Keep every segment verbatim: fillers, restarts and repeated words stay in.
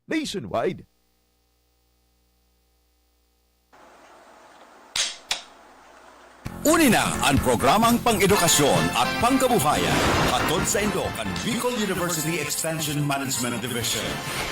nationwide. Uni na an programang pang-edukasyon at pangkabuhayan, hatod saindo kan Bicol University Extension Management Division.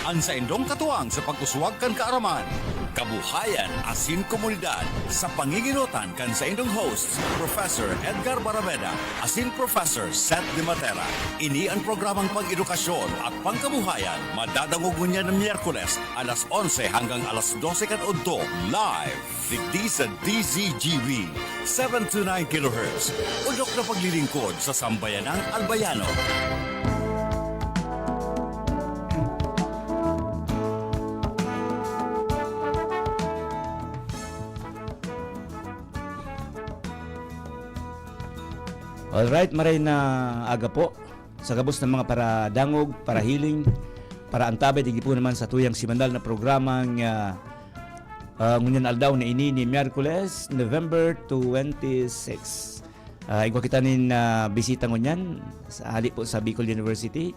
An saindong katuwang sa pag-uswag kan kaaraman, kabuhayan asin komunidad, sa pangingenotan kan saindong hosts, Professor Edgar Barameda asin Professor Seth De Matera. Ini an programang pang-edukasyon at pangkabuhayan, madadangog ngunyan na Miyerkules, alas onse hanggang alas dose kan udto, live digdi sa D Z G B, seven two nine kilohertz. Odok na paglilingkod sa sambayanang Albayano. Alright, maray na aga po. Sa gabos na mga paradangog, parahiling, paraantabay, digdi po naman sa tuyang semanal na programang, ah, ah, ngunyan aldaw na ini ni Miyerkules, November twenty-six. Ah, igwa kita nin, ah, bisita ngunyan, sa, hali po sa Bicol University.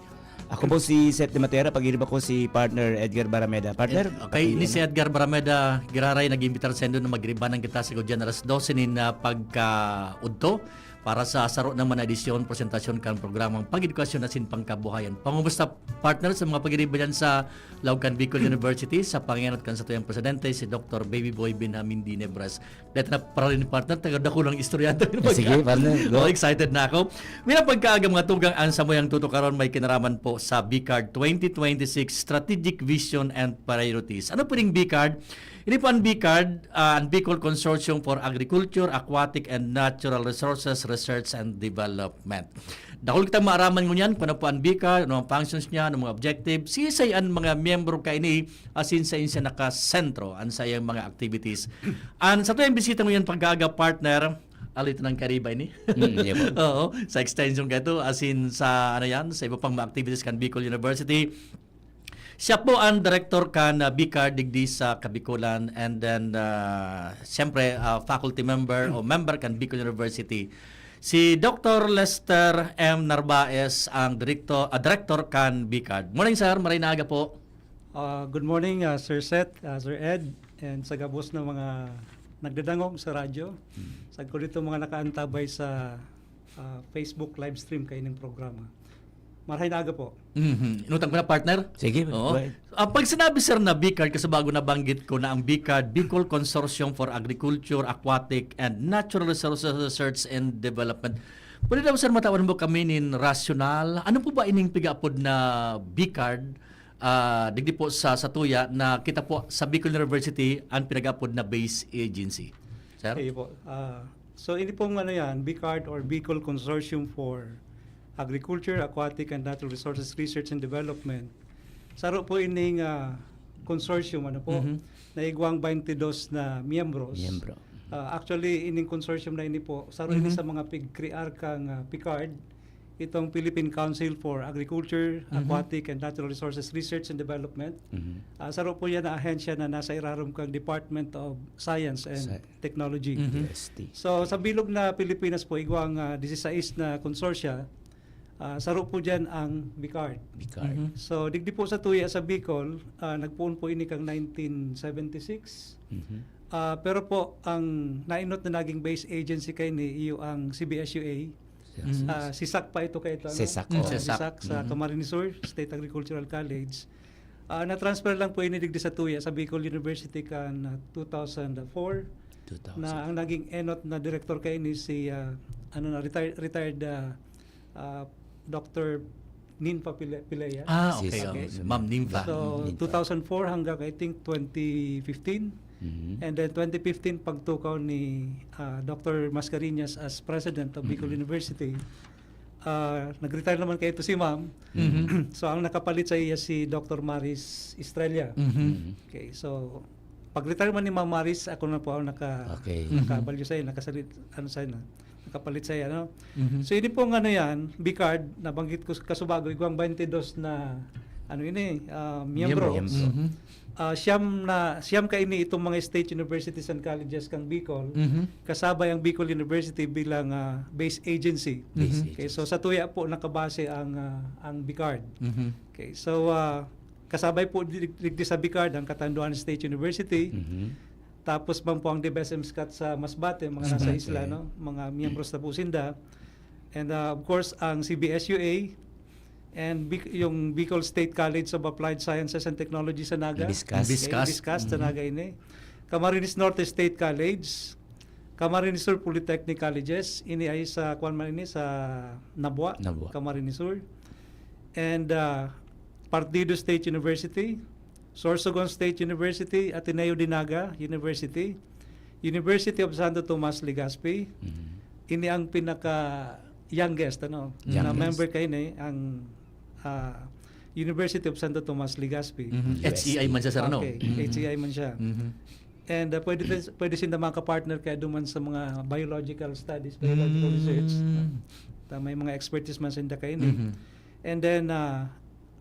Ako po si Seth De Matera, pag-iriba ko si partner Edgar Barameda. Partner, Eh, okay, ini si pakiyano. Edgar Barameda, giraray, nag-imbitar saindo na magribanan kita sa gudyan alas dose nin, ah, pagkaudto para sa saro naman na edisyon, presentasyon kan programang Pag-edukasyon asin Pangkabuhayan. Pangumusta, partner, sa mga pag-iriba dyan sa laog kan Bicol University, sa pangenot kan satuyang presidente, si Doktor Baby Boy Benjamin Dinebras. Dahil na parang ni partner, taga dakulang istorya ang tabi ng Eh, sige, pagka-, partner, go. Oh, excited na ako. Mira pagkaaga mga tugang, ang samuyang tutukaron may kinaraman po sa BICARD twenty twenty-six Strategic Vision and Priorities. Ano po ning BICARD? Ini po ang BICARD, ah, ang Bicol Consortium for Agriculture, Aquatic and Natural Resources Research and Development. Dakul kitang maaraman ngunyan, kung ano po ang BICARD, ano ang functions niya, ano mga objective, sisay ang mga miyembro kaini, asin sa inyo nakasentro ang saiyang mga activities. Ang satuyang bisita ngunyan pagkaaga, partner, alito ng Kariba ini. Mm, yeah po. Oo, sa extension kaito, asin sa, ano yan, sa iba pang mga activities kan Bicol University. Siya po ang director kan, ah, BICARD digdi sa Kabikolan, and then, ah, siyempre, ah, faculty member o member kan Bicol University. Si Doktor Lester M Narvaez ang direkto-, ah, director kan BICARD. Morning, sir. Maray na aga po. Ah, good morning, ah, Sir Seth, ah, Sir Ed, and sa gabos na mga nagdadangog sa radyo. Mm. Sagkod dito mga nakaantabay sa, ah, Facebook live stream kaining programa. Marhay na aga po. Mhm. Inutang ko na, partner. Sige, Oo. go ahead. Ah, pag sinabi, sir, na BICARD, kasi bago nabanggit ko na ang BICARD, Bicol Consortium for Agriculture, Aquatic, and Natural Resources Research and Development. Pwede daw, sir, matawan mo kami nin rasyonal? Ano po ba ining pigaapod na BICARD? Ah, digdi po sa, sa tuya na kita po sa Bicol University ang pinag-apod na base agency. Sir? Sige po. Ah, so, ini pong ano yan, BICARD or Bicol Consortium for Agriculture, Aquatic and Natural Resources Research and Development. Saro po ining, ah, consortium, ano po, Mhm. na igwang twenty-dos na miyembros. Miyembro. Ah, actually, ining consortium na ini po, saro ini Mhm. sa mga pigkrear kang, ah, BICARD, itong Philippine Council for Agriculture, Mhm. Aquatic and Natural Resources Research and Development. Mhm. Ah, saro po yan na ahensya na nasa irarom kang Department of Science and Sci- Technology. Mhm. D S T. So, sa bilog na Pilipinas po, igwang, ah, disisais na konsorsya, ah, saro po dyan ang BICARD. BICARD. Mhm. So, digdi po sa tuya sa Bicol, ah, nagpoon po ini kang nineteen seventy-six. Mhm. Ah, pero po, ang nainot na naging base agency kaini, iyo ang C B S U A. Yes. Mhm. Ah, SESAC pa ito kaito, ano? SESAC, Mm, oo. SESAC. SESAC sa Mhm. Camarines Sur State Agricultural College. Ah, na-transfer lang po ini digdi sa tuya sa Bicol University kan, ah, two thousand four, Two thousand. Na ang naging enot na direktor kaini si, ah, ano na, retired, retired, ah, ah, Doctor Ninfa Pile-, Pilea. Ah, Si okay, Ma'am oh. Ninfa. Ma'am Ninfa. So, Ninfa. two thousand four hanggang, I think, twenty fifteen. Mhm. And then twenty fifteen, pagtukaw ni, ah, Doctor Mascarenhas as president of Bicol Mhm. University. Ah, nag-retire naman kaito si Ma'am. Mhm. So, ang nakapalit sa iya si Doctor Maris Estrella. Mhm. Mhm. Okay, so, pag-retire man ni Ma'am Maris, ako na po ang naka-, Okay. Mhm. nakabalyo sa'yo, nakasalit, ano sa'yo na, nakapalit sa'yo, ano? Mhm. So, ini pong ano yan, BICARD, nabanggit ko kasubago, igwang twenty-dos na, ano ini, ah, miyembro. Miyembro. Mhm. Ah, siyam na, siyam kaini itong mga state universities and colleges kang Bicol, Mhm. kasabay ang Bicol University bilang, ah, base agency. Base Mhm. Okay, agency. So sa tuya po nakabase ang, ah, ang BICARD. Mhm. Okay, so, ah, kasabay po di-, digdi sa BICARD, ang Catanduanes State University. Mhm. Tapos man po ang DBEST MSCAT sa Masbate, mga nasa Masbate. Isla, no? Mga miyembros na po sinda. And, ah, of course, ang C B S U A and Bic-, yung Bicol State College of Applied Sciences and Technology sa Naga. Ibiscas. Ibiscas. Ibiscas sa Mhm. Naga ini. Camarines Norte State College, Camarines Sur Polytechnic Colleges, ini ay sa, kwan man ini, sa Nabua, Nabua. Camarines Sur. And, ah, Partido State University, Sorsogon State University, Ateneo de Naga University, University of Santo Tomas Legazpi. Mhm. Ini ang pinaka youngest, ano, Youngest. Na member kaini, ang, ah, University of Santo Tomas Legazpi. Mhm. U S T. H E I man siya, sir, ano? Okay, Mhm. H E I man siya. Mhm. And, ah, pwede, pwede sinda makapartner kaya duman sa mga biological studies, biological Mm. research. Ta-, may mga expertise man sinda kaini. Mhm. And then, ah,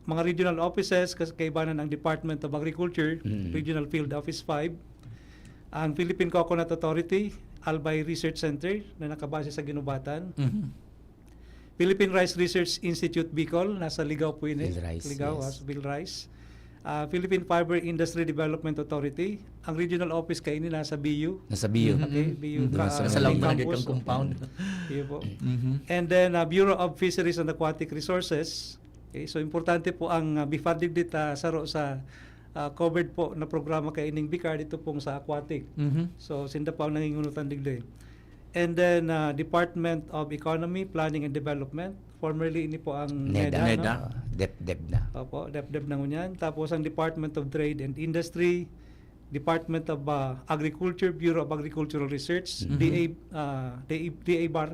mga regional offices, kas-, kaibanan ang Department of Agriculture, Mm. Regional Field Office five, ang Philippine Coconut Authority, Albay Research Center na nakabase sa Guinobatan, Mhm. Philippine Rice Research Institute Bicol, nasa Ligao po ini. Phil Rice, Ligao, yes. Ah, sa Phil Rice. Ah, Philippine Fiber Industry Development Authority. Ang regional office kaini nasa B U. Nasa B U. Mhm. Okay, B U Mhm. ka-, Nasa Sa Laog Main Barangay Campus. Kang compound. Iyo po. Mhm. And then, ah, Bureau of Fisheries and Aquatic Resources. Okay, so importante po ang, ah, BFAR digdi ta saro sa, ah, covered po na programa kaining BICARD, ito pong sa aquatic. Mhm. So, sinda po ang nangingunutan digdi. And then, ah, Department of Economy, Planning and Development. Formerly, ini po ang NEDA, NEDA, NEDA, no? DepDev na. Opo, DepDev na ngunyan. Tapos ang Department of Trade and Industry, Department of, ah, Agriculture, Bureau of Agricultural Research, Mhm. D A, ah, D A, D A BAR.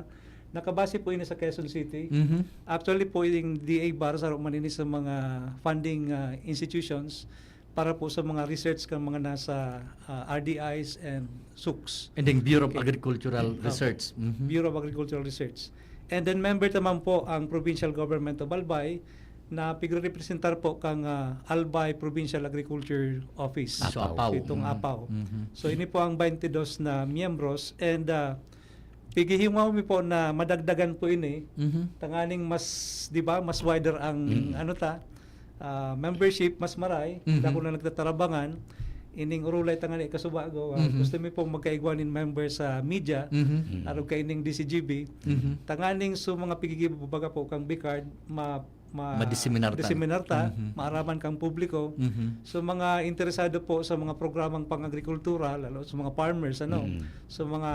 Nakabase po ini sa Quezon City. Mhm. Actually po, yung D A BAR, saro man ini sa mga funding, ah, institutions para po sa mga research kan mga nasa, ah, R D Is and SOOCs. And then Bureau of Okay. Agricultural Opo. Research. Mhm. Bureau of Agricultural Research. And then member ta man po ang Provincial Government of Albay na pigrerepresentar po kang, ah, Albay Provincial Agriculture Office. So, APAO. Itong Mhm. APAO. Mhm. So, ini po ang twenty-dos na miyembros and, ah, pighihingaw mi po na madagdagan po ini. Mhm. Tanganing mas, di ba, mas wider ang, Mm. ano ta, ah, membership, mas maray, Mhm. dako na nagtatarabangan. Ining orolay tangani kasubago, ah, Mhm. gusto mi pong magkaigwa nin member sa media, Mhm. Mm. arog kaining D C G B. Mhm. Tanganing so mga pigigibo baga po kang BICARD, ma-, ma-, Ma-diseminar ta. diseminar ta, Mhm. maaraman kang publiko. Mhm. So, mga interesado po sa mga programang pang-agrikultura, lalo sa mga farmers, ano, Mm. sa mga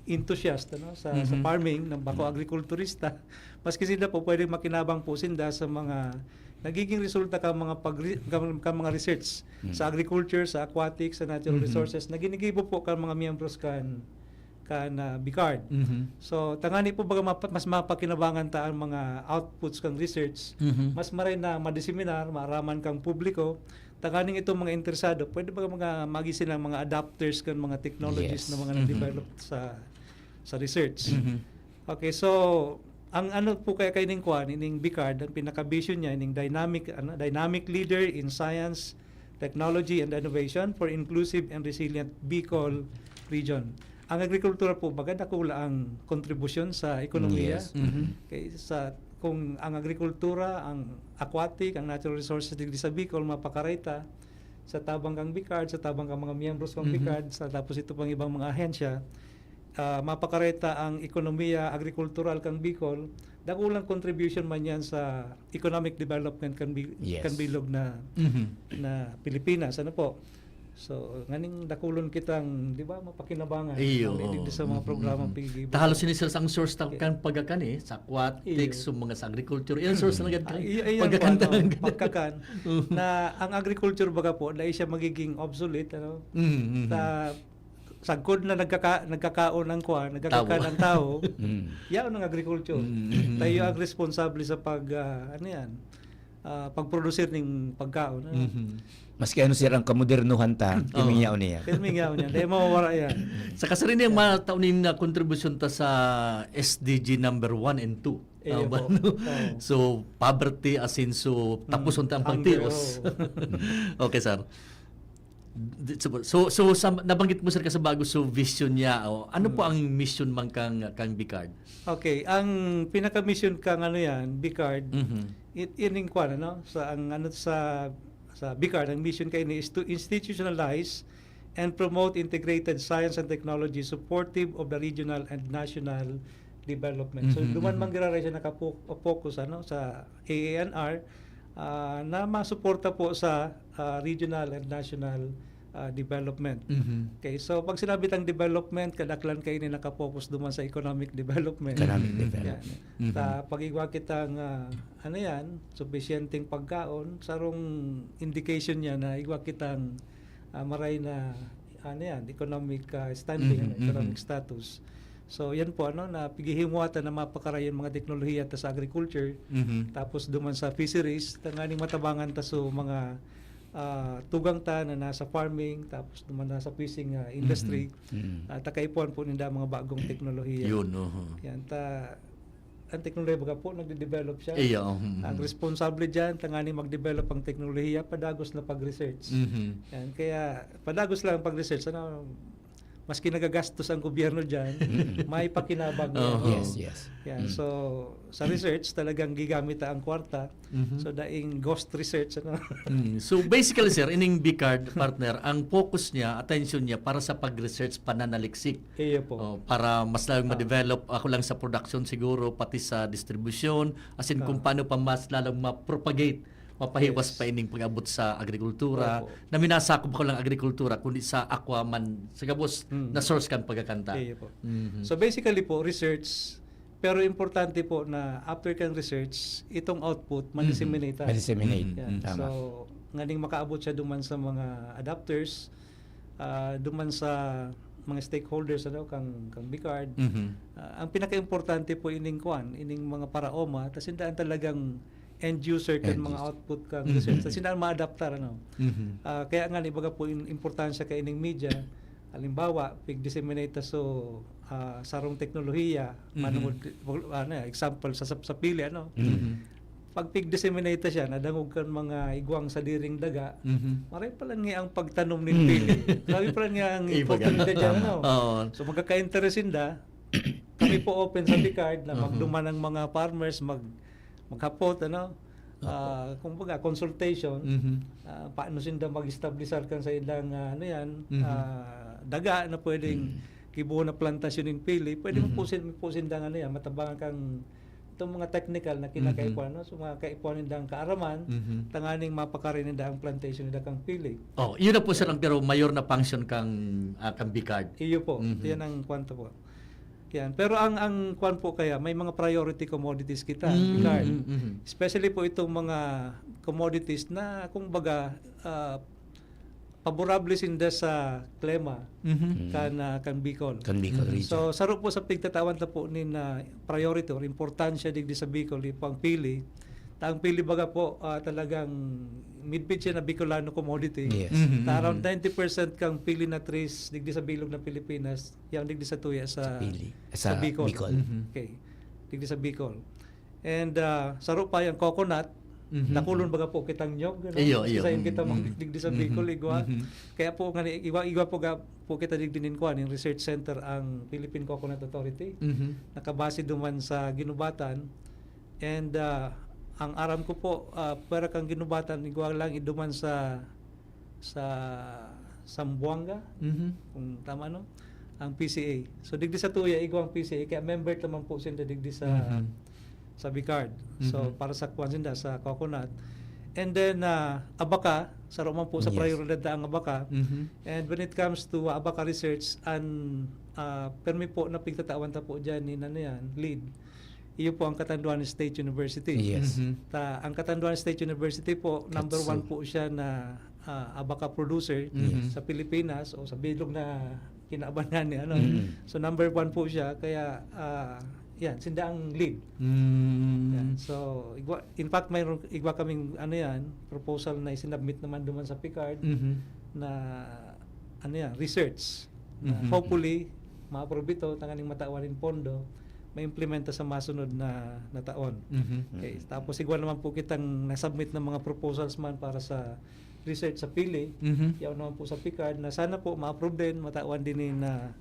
enthusiast, ano, sa, sa Mhm. farming, ng bako Mm. agrikulturista, maski sinda po, pwedeng makinabang po sinda sa mga nagiging resulta ka mga pagre-, ka, ka mga research Mm. sa agriculture, sa aquatics, sa natural Mhm. resources, na ginigibo po kan mga miyembros kan, kan, ah, BICARD. Mhm. So, tangani po baga mapa-, mas mapakinabangan ta ang mga outputs kan research, Mhm. mas maray na madiseminar, maaraman kang publiko, tanganing itong mga interesado, pwede baga mga, maging sila mga adapters kan mga technologies Yes. na mga Mhm. na-develop sa, sa research. Mhm. Okay, so, ang ano po kaya kaining kwan, ining BICARD, ang pinaka-vision niya, ining dynamic, ano, dynamic leader in science, technology, and innovation for inclusive and resilient Bicol region. Ang agrikultura po, baga dakula ang kontribusyon sa ekonomiya. Yes. Mhm. Okay, sa, kung ang agrikultura, ang aquatic, ang natural resources digdi sa Bicol, mapakareta sa tabang kang BICARD, sa tabang kang mga miyembros kang Mhm. BICARD, sa tapos ito pang ibang mga ahensya, ah, mapakareta ang ekonomiya agrikultural kang Bicol, dakulang contribution man yan sa economic development kan Bi-, Yes. kan bilog na, Mhm. na Pilipinas. Ano po? So, nganing dakulon kitang, di ba, mapakinabangan Iyo, ang inig oo. sa mga Mhm, programang mhm. pigigibo. Ta halos ini, sir, ang source ta Okay. kan pagkakan, eh, sa aquatics, Iyo. sa mga sa agriculture. Yan, source na gad Ah, kan iyo, iyo, pagkakan ano, talaga. pagkakan. Mhm. Na ang agriculture baga po, dahil siya magiging obsolete, ano? Mhm, mhm. Ta-, sagkod na nagkaka-, nagkakaon ang kwan, nagkakakan Tawo. ang tao, Mm. yaon ang agriculture. Mm, mm, Tayo mm. ang responsable sa pag, ah, ano yan, ah, pagprodusir ning pagkaon, ano? Mhm. Maski ano, sir, ang kamodernuhan ta, Oo. pirming yaon niya. Pirming yaon niya. Dahil mawawara yan. Sa kasarin niyang Yeah. matao nin na kontribusyon ta sa S D G number one and two. Iyo Tama ba, po. no? Oo. So, poverty, asin, so, Mm. tapos unta ang Hunger, pagtios. oo. Okay, sir. Di-, so, so, so, sa, nabanggit mo, sir, kasabago, so, vision niya, o, ano po Mm. ang mission man kang, kang BICARD? Okay, ang pinaka-mission kang, ano yan, BICARD, Mhm. it, ining kwan, ano, sa, ang, ano, sa, sa BICAR, ang mission kaini is to institutionalize and promote integrated science and technology supportive of the regional and national development. So, Mhm, duman mhm. man giraray siya nakapo-, focus, ano, sa A A N R, ah, na masuporta po sa, ah, regional and national, ah, development. Mhm. Okay, so pag sinabi tang development, kadaklan kaini naka-focus duman sa economic development. Economic Mhm. development. Yan. Mhm. Ta, pag igwa kitang, ah, ano yan, sufisyenteng pagkaon, sarong indication niya na igwa kitang, ah, maray na, ano yan, economic, ah, standing, Mhm, ano, economic mhm. status. So, yan po, ano, na pighihimuatan na mapakaray yung mga teknolohiya ta sa agriculture, Mhm. tapos duman sa fisheries, tanganing matabangan ta so mga, ah, tugang ta na nasa farming, tapos duman nasa fishing, ah, industry. Mhm. Mm. Ah, ta kaipuhan po ninda ang mga bagong teknolohiya. Yun, oho. Yan, ta, ang teknolohiya baga po, nagde-develop siya. Iya, mhm. Ang responsable dyan, tanganing mag-develop ang teknolohiya, padagos na pag-research. Mhm. Yan, kaya padagos lang ang pag-research. Ano, maski nagagastos ang gobyerno dyan, may pakinabang yan. Oo. Yes, yes. Yan, Mm. so, sa research, talagang gigamit ang kwarta. Mhm. So, daing ghost research, ano? Mm. So basically, sir, ining BICAR, partner, ang focus niya, attention niya para sa pag-research, pananaliksik. Iyo po. Oh, para mas lalong Ah. ma-develop, ako lang sa production siguro, pati sa distribution, as in Ah. kung paano pa mas lalong ma-propagate, mapahiwas Yes. pa ining pag-abot sa agrikultura, Opo. na minasakop ko lang agrikultura, kundi sa aqua man, sa gabos Mm. na source kan pagkakanta. Iyo po. Mhm. So basically po, research, pero importante po na after kang research, itong output, Mhm. ma-disseminate. Ma-disseminate. Mhm. Yan. Tama. So, nganing makaabot siya duman sa mga adapters, ah, duman sa mga stakeholders, ano, kang, kang BICARD. Mhm. Ah, ang pinaka-importante po ining kwan, ining mga paraoma, tas sinda ang talagang end user kan End mga user. output kang Mhm. research. Tas sinda ang maadaptar, ano. Mhm. Ah, kaya nga, ibaga po in importansya kaining media. Halimbawa, pig-disseminate ta so, ah, sarong teknolohiya, Mhm. manungod, ano, example, sa, sa, sa pili, ano. Mhm. Pag pig-disseminate ta siya, nadangog kan mga igwang sadiring daga, Mhm. maray pa lang nga ang pagtanom nin Mm. pili. Grabe pa lang nga ang Iba importante ka. dyan, Tama. ano. Oo. So, magkaka-interest sinda. Kami po open sa BICARD na Mhm. magduman ang mga farmers, mag, maghapot, ano. Opo. Ah, kumbaga, consultation. Mhm. Ah, paano sinda mag-establishar kan sa ilang, ah, ano yan, Mhm. ah, daga na pwedeng Mm. gibohon na plantasyon nin pili. Pwede mo Mhm. po sin-, po sinda, ano yan, matabangan kang itong mga technical na kinakaipuhan, Mhm. no? So, mga kaipuhan nindang kaaraman, Mhm. tanganing mapakarin ninda ang plantation nila kang pili. Oh, yun na po, sir, ang pero mayor na function kang, ah, kang BICARD. Iyo po, Mhm. yan ang kwan to po. Yan. Pero ang, ang kwan po kaya, may mga priority commodities kita, Mm, BICARD. mm, mm. Especially po itong mga commodities na, kumbaga, ah, paborable sinda sa klima Mhm. Mm. kan, ah, kan Bicol. Kan Bicol Mm. region. So, saro po sa pigtatawan ta po nin, ah, priority or importansya digdi sa Bicol, di po ang pili. Ta ang pili baga po, ah, talagang midbid siya na Bicolano commodity. Yes. Mhm, Ta around mhm. ninety percent kang pili na trees digdi sa bilog na Pilipinas, yan digdi sa tuya sa, Sa pili. sa Sa Bicol. Bicol. Mhm. Okay. Digdi sa Bicol. And, ah, saro pa yung coconut, Mhm. nakulon baga po kitang nyog, ano? Iyo, Kasi iyo. sa kita Mhm. mga digdi sa Mhm. Bicol, igwa. Mhm. Kaya po nga, igwa, igwa po ga, po kita digdi nin kwan, yung research center, ang Philippine Coconut Authority. Mhm. Nakabase duman sa Guinobatan. And, ah, ang aram ko po, ah, pwera kang Guinobatan, igwa lang iduman sa, sa Zamboanga, Mhm. kung tama, no? Ang P C A. So, digdi sa tuya, igwa ang P C A, kaya member naman po sinda digdi sa, Mhm. sa BICARD. So, Mhm. para sa kwan sinda, sa coconut. And then, ah, abaca, saro man po sa Yes. prioridad na ang abaca. Mhm. And when it comes to, ah, abaca research, ang, ah, permi po na pigtatawan ta po dyan, ni, ano yan, lead. Iyo po ang Catanduanes State University. Yes. Mhm. Ta, ang Catanduanes State University po, number Katsu. one po siya na, ah, abaca producer Mhm. sa Pilipinas o sa bilog na kinaaban nga ni, ano. Mhm. So, number one po siya, kaya, ah, yan, sinda ang lead. Mm. Yan. So, igwa, in fact, mayroon, igwa kaming, ano yan, proposal na isinabmit naman duman sa PICARD Mhm. na, ano yan, research. Na Mhm. hopefully, ma-approve ito, tanganing matawan nin pondo, ma-implementa sa masunod na, na taon. Mhm. Okay. Tapos, igwa naman po kitang nasubmit na mga proposals man para sa research sa pili. Mhm. Yaon naman po sa PICARD na sana po ma-approve din, matawan din ni na,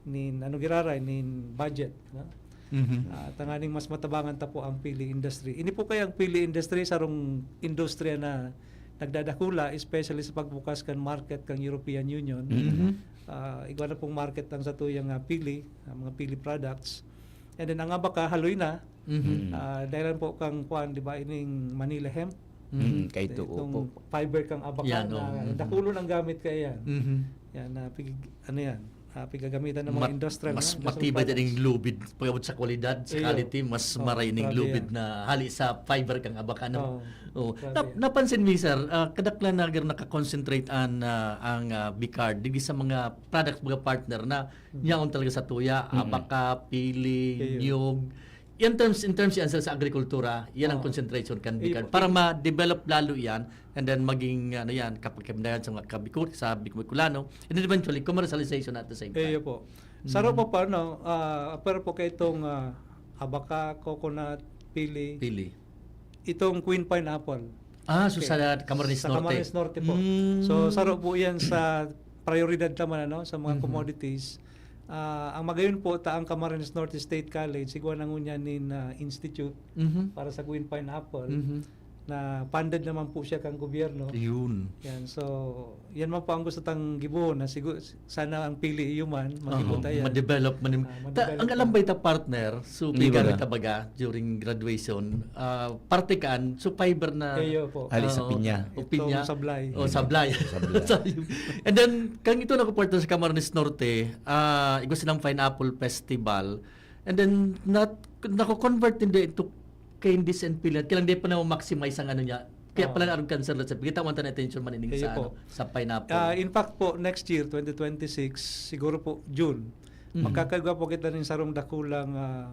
nin, ano giraray, nin budget, no? Mhm. Ah, tanganing mas matabangan ta po ang pili industry. Ini po kaya ang pili industry, sarong industriya na nagdadakula, especially sa pagbukas kan market kan European Union. Mhm. Ah, igwa na pong market ang satuyang, ah, pili, ah, mga pili products. And then ang abaka, haloy na. Mhm. Ah, dahil lang po kang kuan, di ba, ining Manila hemp. Mhm. Kaito, Itong opo. fiber kang abaka Yan, na oo. Mhm. dakulon ang gamit kaya yan. Mhm. Yan, na pig, ano yan, ah, pigagamitan ng mga Mat- industrial. Mas No? Industrial matibay din products. yung lubid. Pagkabot sa kwalidad, sa Iyo. quality, mas Oh, maray ning grabe lubid yan. na hali sa fiber kang abaka. No? Oh, Oh. grabe Nap- yan. napansin mi, sir, ah, kadaklan na gar nakakonsentrate an, ah, ang, ah, Bicard, digdi sa mga products, mga partner na yaon talaga sa tuya, Mm-mm. abaka, pili, Iyo. niyog. In terms, in terms yan, sir, sa agrikultura, yan ang Oo. concentration kan Iyo Bicard. po. Para ma-develop lalo yan, and then maging, ano yan, kapagkabandayan sa mga kabikul, sa Bicolano, and then eventually, commercialization at the same time. Iyo po. Saro po pa, no? Ah, pero po kay itong, ah, abaka, coconut, pili, Pili. itong queen pineapple. Ah, so Okay. sa Camarines Sa Norte. Camarines Norte po. Mm. So, saro po yan sa prioridad naman, ano, sa mga Mhm. commodities. Ah, ang magayon po, ta ang Camarines Norte State College, siguro nangunyan nin ah, institute Mhm. para sa queen pineapple Mhm. na funded naman po siya kang gobyerno. Yun. Yan, so, yan man po ang gusto tang gibohon na siguro, sana ang pili iyo man, Aha, magibot yan. ma-develop man. Ah, Ta, ma-develop ang na. alambay ta partner, so Hindi pigamit ba? ta baga during graduation, ah, parte kaan, so fiber na Iyo po. Ali sa Oo. pinya. O pinya. Itong sablay. O sablay. Sablay. Sablay. And then, kang ito nako partner sa Camarines Norte, ah, igwa silang pineapple festival. And then, nat, nako-convert hindi into candies and peanut. Kailang di pa na maximize ang ano niya. Kaya Oo. pala arog cancer, let's say, kita mo ang attention man ining Iyo sa, po. ano, sa pineapple. Ah, in fact po, next year, twenty twenty-six, siguro po June, Mhm. magkakagwa po kita nin sarong dakulang ah,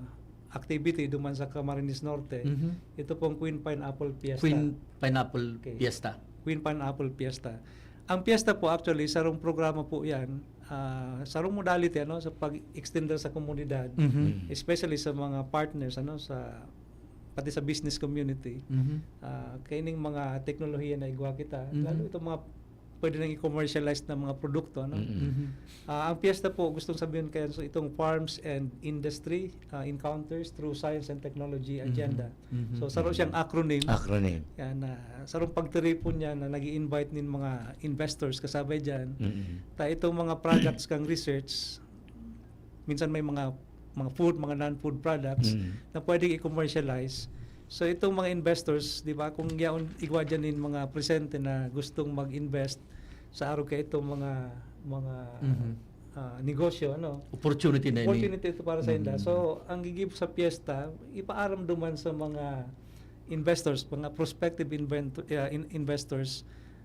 activity duman sa Camarines Norte. Mhm. Ito pong Queen Pineapple Fiesta. Queen Pineapple Okay. Fiesta. Queen Pineapple Fiesta. Ang fiesta po, actually, sarong programa po yan, ah, sarong modality, ano, sa pag-extender sa komunidad, Mhm. especially sa mga partners, ano, sa, pati sa business community. Mhm. Ah, kaining mga teknolohiya na igwa kita, Mhm. lalo itong mga pwede nang i-commercialize na mga produkto, ano. Mhm. Mhm. Ah, ang fiesta po, gustong sabihin kaya, so, itong Farms and Industry ah, Encounters through Science and Technology Mhm. Agenda. Mhm. So, saro siyang acronym. Acronym. Yan, na sarong pagtiripon niya na nag-i-invite nin mga investors kasabay diyan. Mhm. Ta itong mga products kang research, minsan may mga mga food, mga non-food products Mhm. na pwedeng i-commercialize. So, itong mga investors, di ba, kung yaon, igwa dyan yung mga presente na gustong mag-invest sa arog ka itong mga mga Mhm. ah, negosyo, ano, Opportunity na ini. Opportunity ito para sa inda. Mhm. So, ang gigib sa piyesta, ipaaram duman sa mga investors, mga prospective invent, ah, in- investors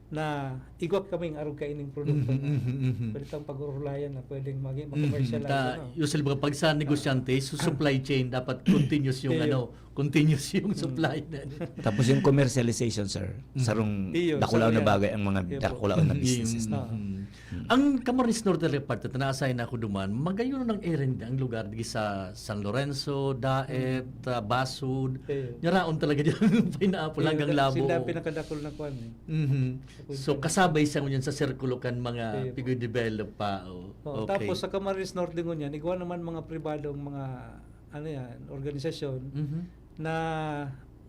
na igwa kaming arog kaining produkto Mhm, na mhm, mhm. pwede tang pagurulayan na pwedeng maging Mhm. ma-commercialize. Ta, Ano? Usually, mga pag sa negosyante, so supply chain, dapat continuous yung Iyo. ano, continuous yung Mm. supply na. Tapos yung commercialization, sir, Mm. sarong Iyo, dakulaon sarong na yan. bagay ang mga Iyo po. dakulaon na Mm. businesses na. Ah. Mm. Mm. Ang Camarines Norte Reparte, na-assign ako duman, magayon ang erend ang lugar di sa San Lorenzo, Daet, Mm. ah, Basud. Iyo. Nyaraon talaga dyan ang pineapple Iyo, hanggang da- Labo. Sila ang pinakadakol na kwan eh. Mhm. Sa So, Quezon. kasabay siya ngunyan sa sirkulo kan mga Iyo po. pigdevelop pa. Oh. Oh, Okay. Tapos sa Camarines Norte ngunyan, igwa naman mga pribadong mga, ano yan, organisasyon Mhm. na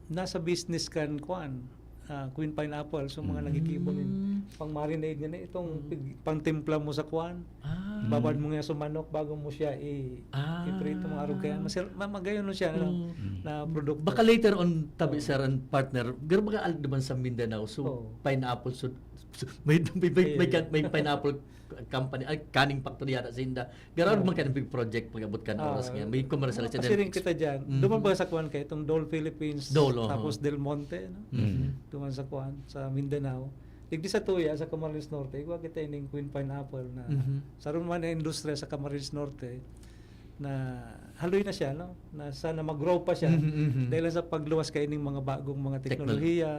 nasa business kan kwan, ah, Queen Pineapple. So, mga Mm. nagkikibo nin pang-marinade nga na itong Mm. pig- pangtimpla mo sa kwan. Ah. Babad mo nga sa manok bago mo siya i- Ah. iprito, mga arog kaya. Masir- ma- magayon nun siya, ano, Mm. na produkto. Baka later on, tabi Oo. sir and partner, pero baka aldo man sa Mindanao, so Oo. pineapple, so, so may, may, may, may, Ayun. may pineapple company, ay, canning factory yata sa Inda. Garo Oo. man ka ng big project pag-abot kan Ah, oras nga. May commercial ah, sa kasi rin kita dyan. Mhm. Duman ba sa kwan kayo, itong Dole Philippines, Dole, oo. Tapos Del Monte, no? Mhm. Duman sa kwan, sa Mindanao. Digdi sa tuya, sa Camarines Norte, igwa kita ining Queen Pineapple na Mhm. sarong man na industriya sa Camarines Norte na haloy na siya, no? Na sana mag-grow pa siya Mhm, mhm. dahil sa pagluwas ka ining mga bagong mga Technology. teknolohiya.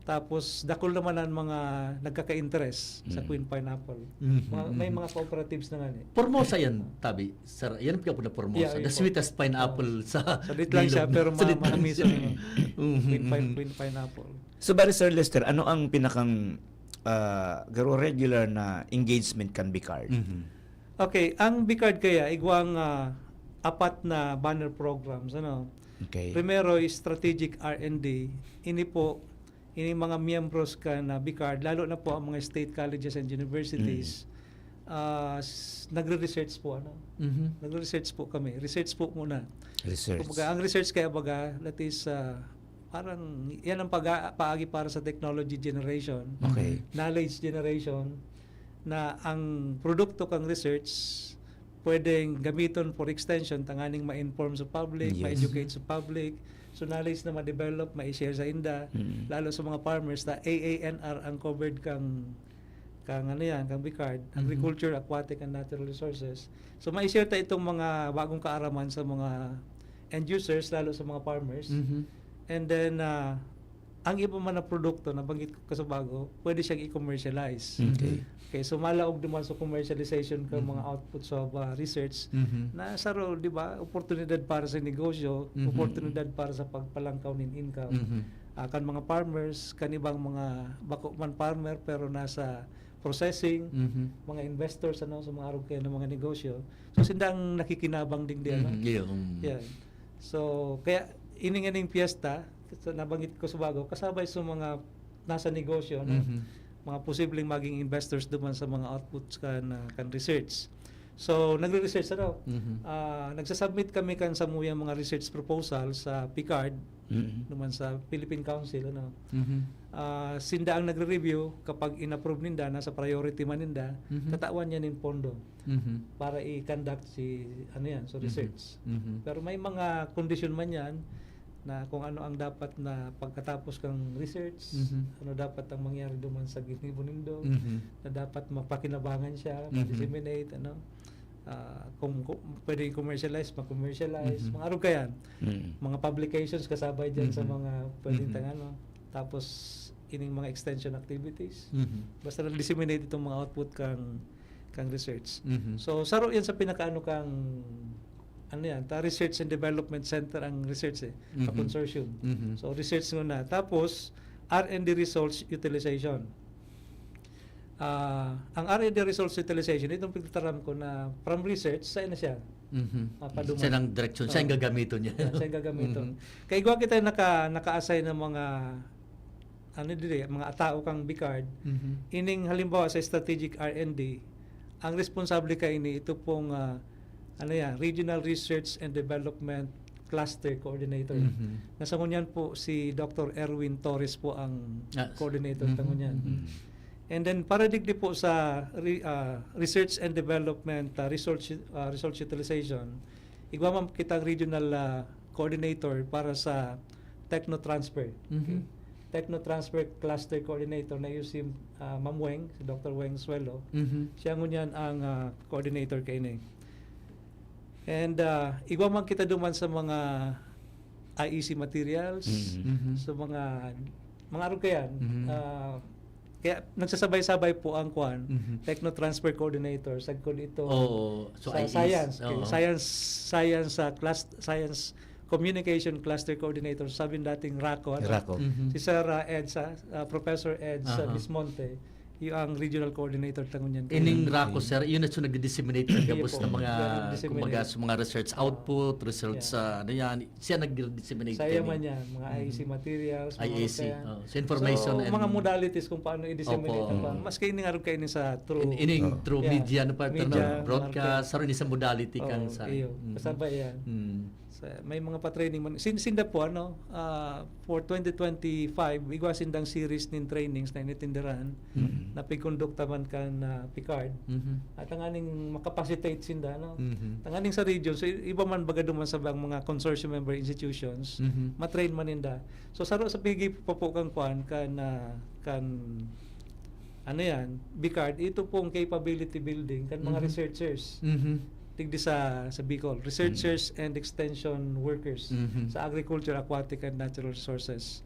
Tapos, dakul naman ang mga nagkaka-interest sa Mm. Queen Pineapple. Mhm, Mga, may mhm. mga cooperatives na nga ni. Formosa yan, tabi. Sir, yan ang pinapuna Formosa. Yeah, The yun po. sweetest pineapple sa Salit lang siya, bilog. pero ma- Salit lang matamis siya. ang Mhm, Queen, Pine, mhm. Queen Pineapple. So, bari, Sir Lester, ano ang pinakang ah, garo regular na engagement kan Bicard? Mhm. Okay, ang Bicard kaya, igwang ah, apat na banner programs. Ano? Okay. Primero is strategic R and D. Ini po, Ini mga miyembros kan BICARD, lalo na po ang mga state colleges and universities, ah, s-, nagre-research po, ano? Mhm. Nagre-research po kami. Research po muna. Research. Kumbaga, ang research kaya baga, that is, ah, parang yan ang pag paagi para sa technology generation, Okay. knowledge generation, na ang produkto kang research pwedeng gamiton for extension, tanganing ma-inform sa public, Yes. ma-educate sa public. So, knowledge na ma-develop, ma-share sa inda, Mm. lalo sa mga farmers, na A A N R ang covered kang, kang ano yan, kang BICARD, Mhm. Agriculture, Aquatic, and Natural Resources. So, ma-share ta itong mga bagong kaaraman sa mga end users, lalo sa mga farmers. Mhm. And then, ah, ang iba man na produkto, nabanggit ko sa bago, pwede siyang i-commercialize. Okay. Okay, so malaog naman sa commercialization kan Mhm. mga outputs of, ah, research Mhm. na saro, di ba, oportunidad para sa negosyo, Mhm. oportunidad para sa pagpalangkaw nin income. Mhm. Ah, kan mga farmers, kan ibang mga bako man farmer pero nasa processing, Mhm. mga investors, ano, sa mga arog kaya ng mga negosyo. So, sinda ang nakikinabang din di, ano? Mhm. Iyo. Yan. So, kaya ining aning piyesta, sa nabanggit ko sa bago, kasabay sa mga nasa negosyo, ano? Mhm. Mga posibleng maging investors duman sa mga outputs kan, ah, kan research. So, nagre-research, ano? Mhm. Ah, nagsasubmit kami kan samuyang mga research proposal sa PICARD, Mm. duman sa Philippine Council, ano? Mhm. Ah, sinda ang nagre-review, kapag in-approve ninda, nasa priority man ninda, Mhm. tatawan niya nin pondo Mhm. para i-conduct si, ano yan, so Mhm. research. Mhm. Pero may mga kondisyon man yan na kung ano ang dapat na pagkatapos kang research, Mhm. ano dapat ang mangyari duman sa ginibo nindo, Mhm. na dapat mapakinabangan siya, Mhm. ma-disseminate, ano. Ah, kung, kung pwede i-commercialize, ma-commercialize, Mhm. mga arog kayan. Mm. Mga publications kasabay dyan sa Mhm. mga pwedeng Mhm. tang ano. Tapos, ining mga extension activities. Mhm. Basta na-disseminate itong mga output kang, kang research. Mhm. So, saro yan sa pinakaano kang, ano yan, ta Research and Development Center ang research eh, Mhm. pa-consortium. Mhm. So, research muna. Tapos, R and D resource utilization. Ah, ang R and D resource utilization, itong pagtataram ko na from research, sa na siya. Mhm. Ah, paduman. Siya ang direksyon, siya ang Oo. gagamiton niya. Yan, siya ang gagamiton. Mhm. Kaya igwa kita naka, naka-assign ng mga, ano diri, mga tao kang BICARD. Mhm. Ining halimbawa sa strategic R and D, ang responsable kaini, ito pong, ah, ano yan, Regional Research and Development Cluster Coordinator. Mhm. Nasa ngunyan po si Doctor Erwin Torres po ang Ah, coordinator mhm, sa ngunyan. mhm. And then, para digdi po sa re-, ah, research and development, ah, resource, ah, resource utilization, igwa man kitang regional, ah, coordinator para sa techno transfer. Mhm. Techno transfer cluster coordinator na iyo si, ah, Ma'am Weng, si Doctor Weng Suelo. Mhm. Siya ngunyan ang, ah, coordinator kaini. And, ah, igwa man kita duman sa mga I E C materials, Mhm. Mhm. sa mga, mga arog kayan. Mhm. Ah, kaya nagsasabay-sabay po ang kwan, Mhm. techno transfer coordinator, sagkod ito Oo. So, sa I E C, science, oo. science, science, ah, class, science communication cluster coordinator, sabi dating RACO, ano? RACO. Mhm. Si Sir, ah, Eds, ah, ah, Professor Eds, ah, Aha. Bismonte, yung ang regional coordinator ta ngunyan. Ining Mm. RACO, sir, yun na siya nagdi-disseminate ng Kaya gabos po, ng mga, kaya nag-disseminate. kumbaga, sa mga research output, research Yeah. sa, ano yan, siya nag-disseminate Saya kini. man yan, mga Mhm. I E C materials, mga I E C, kaya. oh, so information So, and mga modalities kung paano i-disseminate Opo. ang pang-, maski ining arog kaini sa through. In, ining Oh. through Yeah. media, ano, partner, Media, no? Broadcast, marketing. Saro ni sa modality kang Oo, sa iyo, Mhm. kasabay yan. Mm. Sa, may mga pa-training man. Sin-, sinda po, ano, ah, for twenty twenty-five, igwa sindang series nin trainings na initindiran, Mhm. na pigkondukta man kan, ah, PICARD. Mhm. At tanganing makapacitate sinda, no? Mhm. Tanganing sa region, so i-, iba man baga duman sa bang mga consortium member institutions, Mhm. matrain man ninda. So, saro sa pigi pa po kan kwan, kan, ah, kan, ano yan, BICARD, ito pong capability building kan mga Mhm. researchers. Mhm. Digdi sa, sa Bicol, researchers and extension workers Mhm. sa agriculture, aquatic, and natural resources.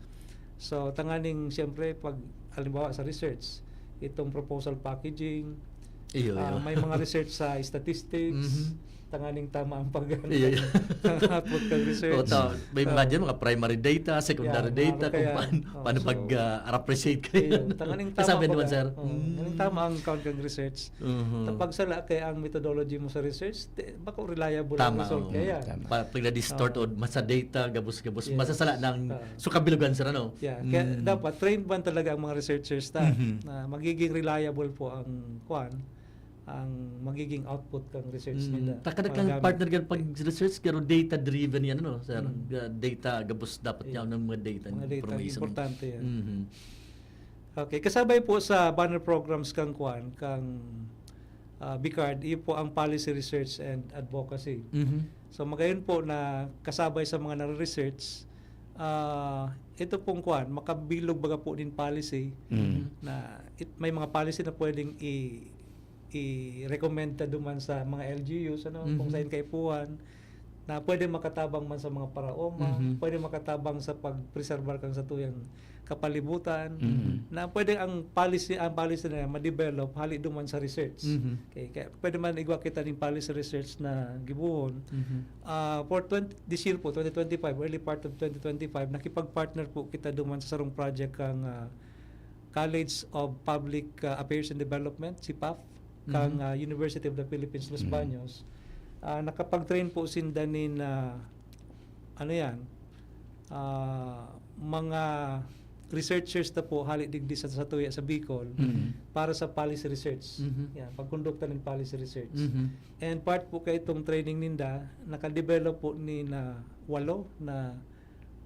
So, tanganing, siyempre, pag, halimbawa, sa research, itong proposal packaging, Iyo, ah, iyo. may mga research sa statistics, Mhm. tanganing tama ang pag Iya, iya. ang output kang research. O, ta, may mga Ah. dyan, mga primary data, secondary Yeah, data, mga kung kaya, paano, oh, paano so, pag-appreciate kayo. Ayun, tanganing tama Kasabi naman, baga. sir. Oh, Mm. tanganing tama ang count kang research. Mhm. Kapag sala kaya ang methodology mo sa research, te, bako reliable Tama, ang result oo. kaya. Tama. Pa, pag na-distort Oo. o masa data, gabos-gabos, Yes. masasala ng Ah. so kabilugan, sir, ano? Yeah, kaya Mm. dapat trained man talaga ang mga researchers ta Mhm. na magiging reliable po ang kwan, ang magiging output kang research Mm. nila. Takada kang Magagamit. Partner, gan pag research, pero data-driven yan, ano, sir? Mm. Ga-, data, gabos dapat Yeah. yan ng mga data, Mga data, information. importante yan. Mhm. Okay, kasabay po sa banner programs kang kwan, kang ah, BICARD, iyo po ang policy research and advocacy. Mhm. So magayon po na kasabay sa mga nare-research, ah, ito pong kwan, makabilog baga po nin policy Mm. na it, may mga policy na pwedeng i i-recommend ta duman sa mga L G Us, ano, kung Mhm. sain kaipuhan, na pwede makatabang man sa mga paraoma, Mhm. pwede makatabang sa pagpreserbar kan satuyang kapalibutan, Mhm. na pwede ang policy, ang policy na yan ma-develop hali duman sa research. Mhm. Okay, kaya pwede man igwa kita ning policy research na gibohon. Mhm. Ah, for twenty, this year po, twenty twenty-five, early part of twenty twenty-five, nakipag-partner po kita duman sa sarong project kang, ah, College of Public, ah, Affairs and Development, CPAF, kang, Mhm. ah, University of the Philippines, Los Mhm. Baños. Ah, nakapag-train po sinda nin, ah, ano yan, ah, mga researchers na po hali digdi sa, sa tuya sa Bicol Mhm. para sa policy research. Mhm. Yan, pagkondukta ng policy research. Mhm. And part po kay itong training ninda, nakadevelop po ni na walo na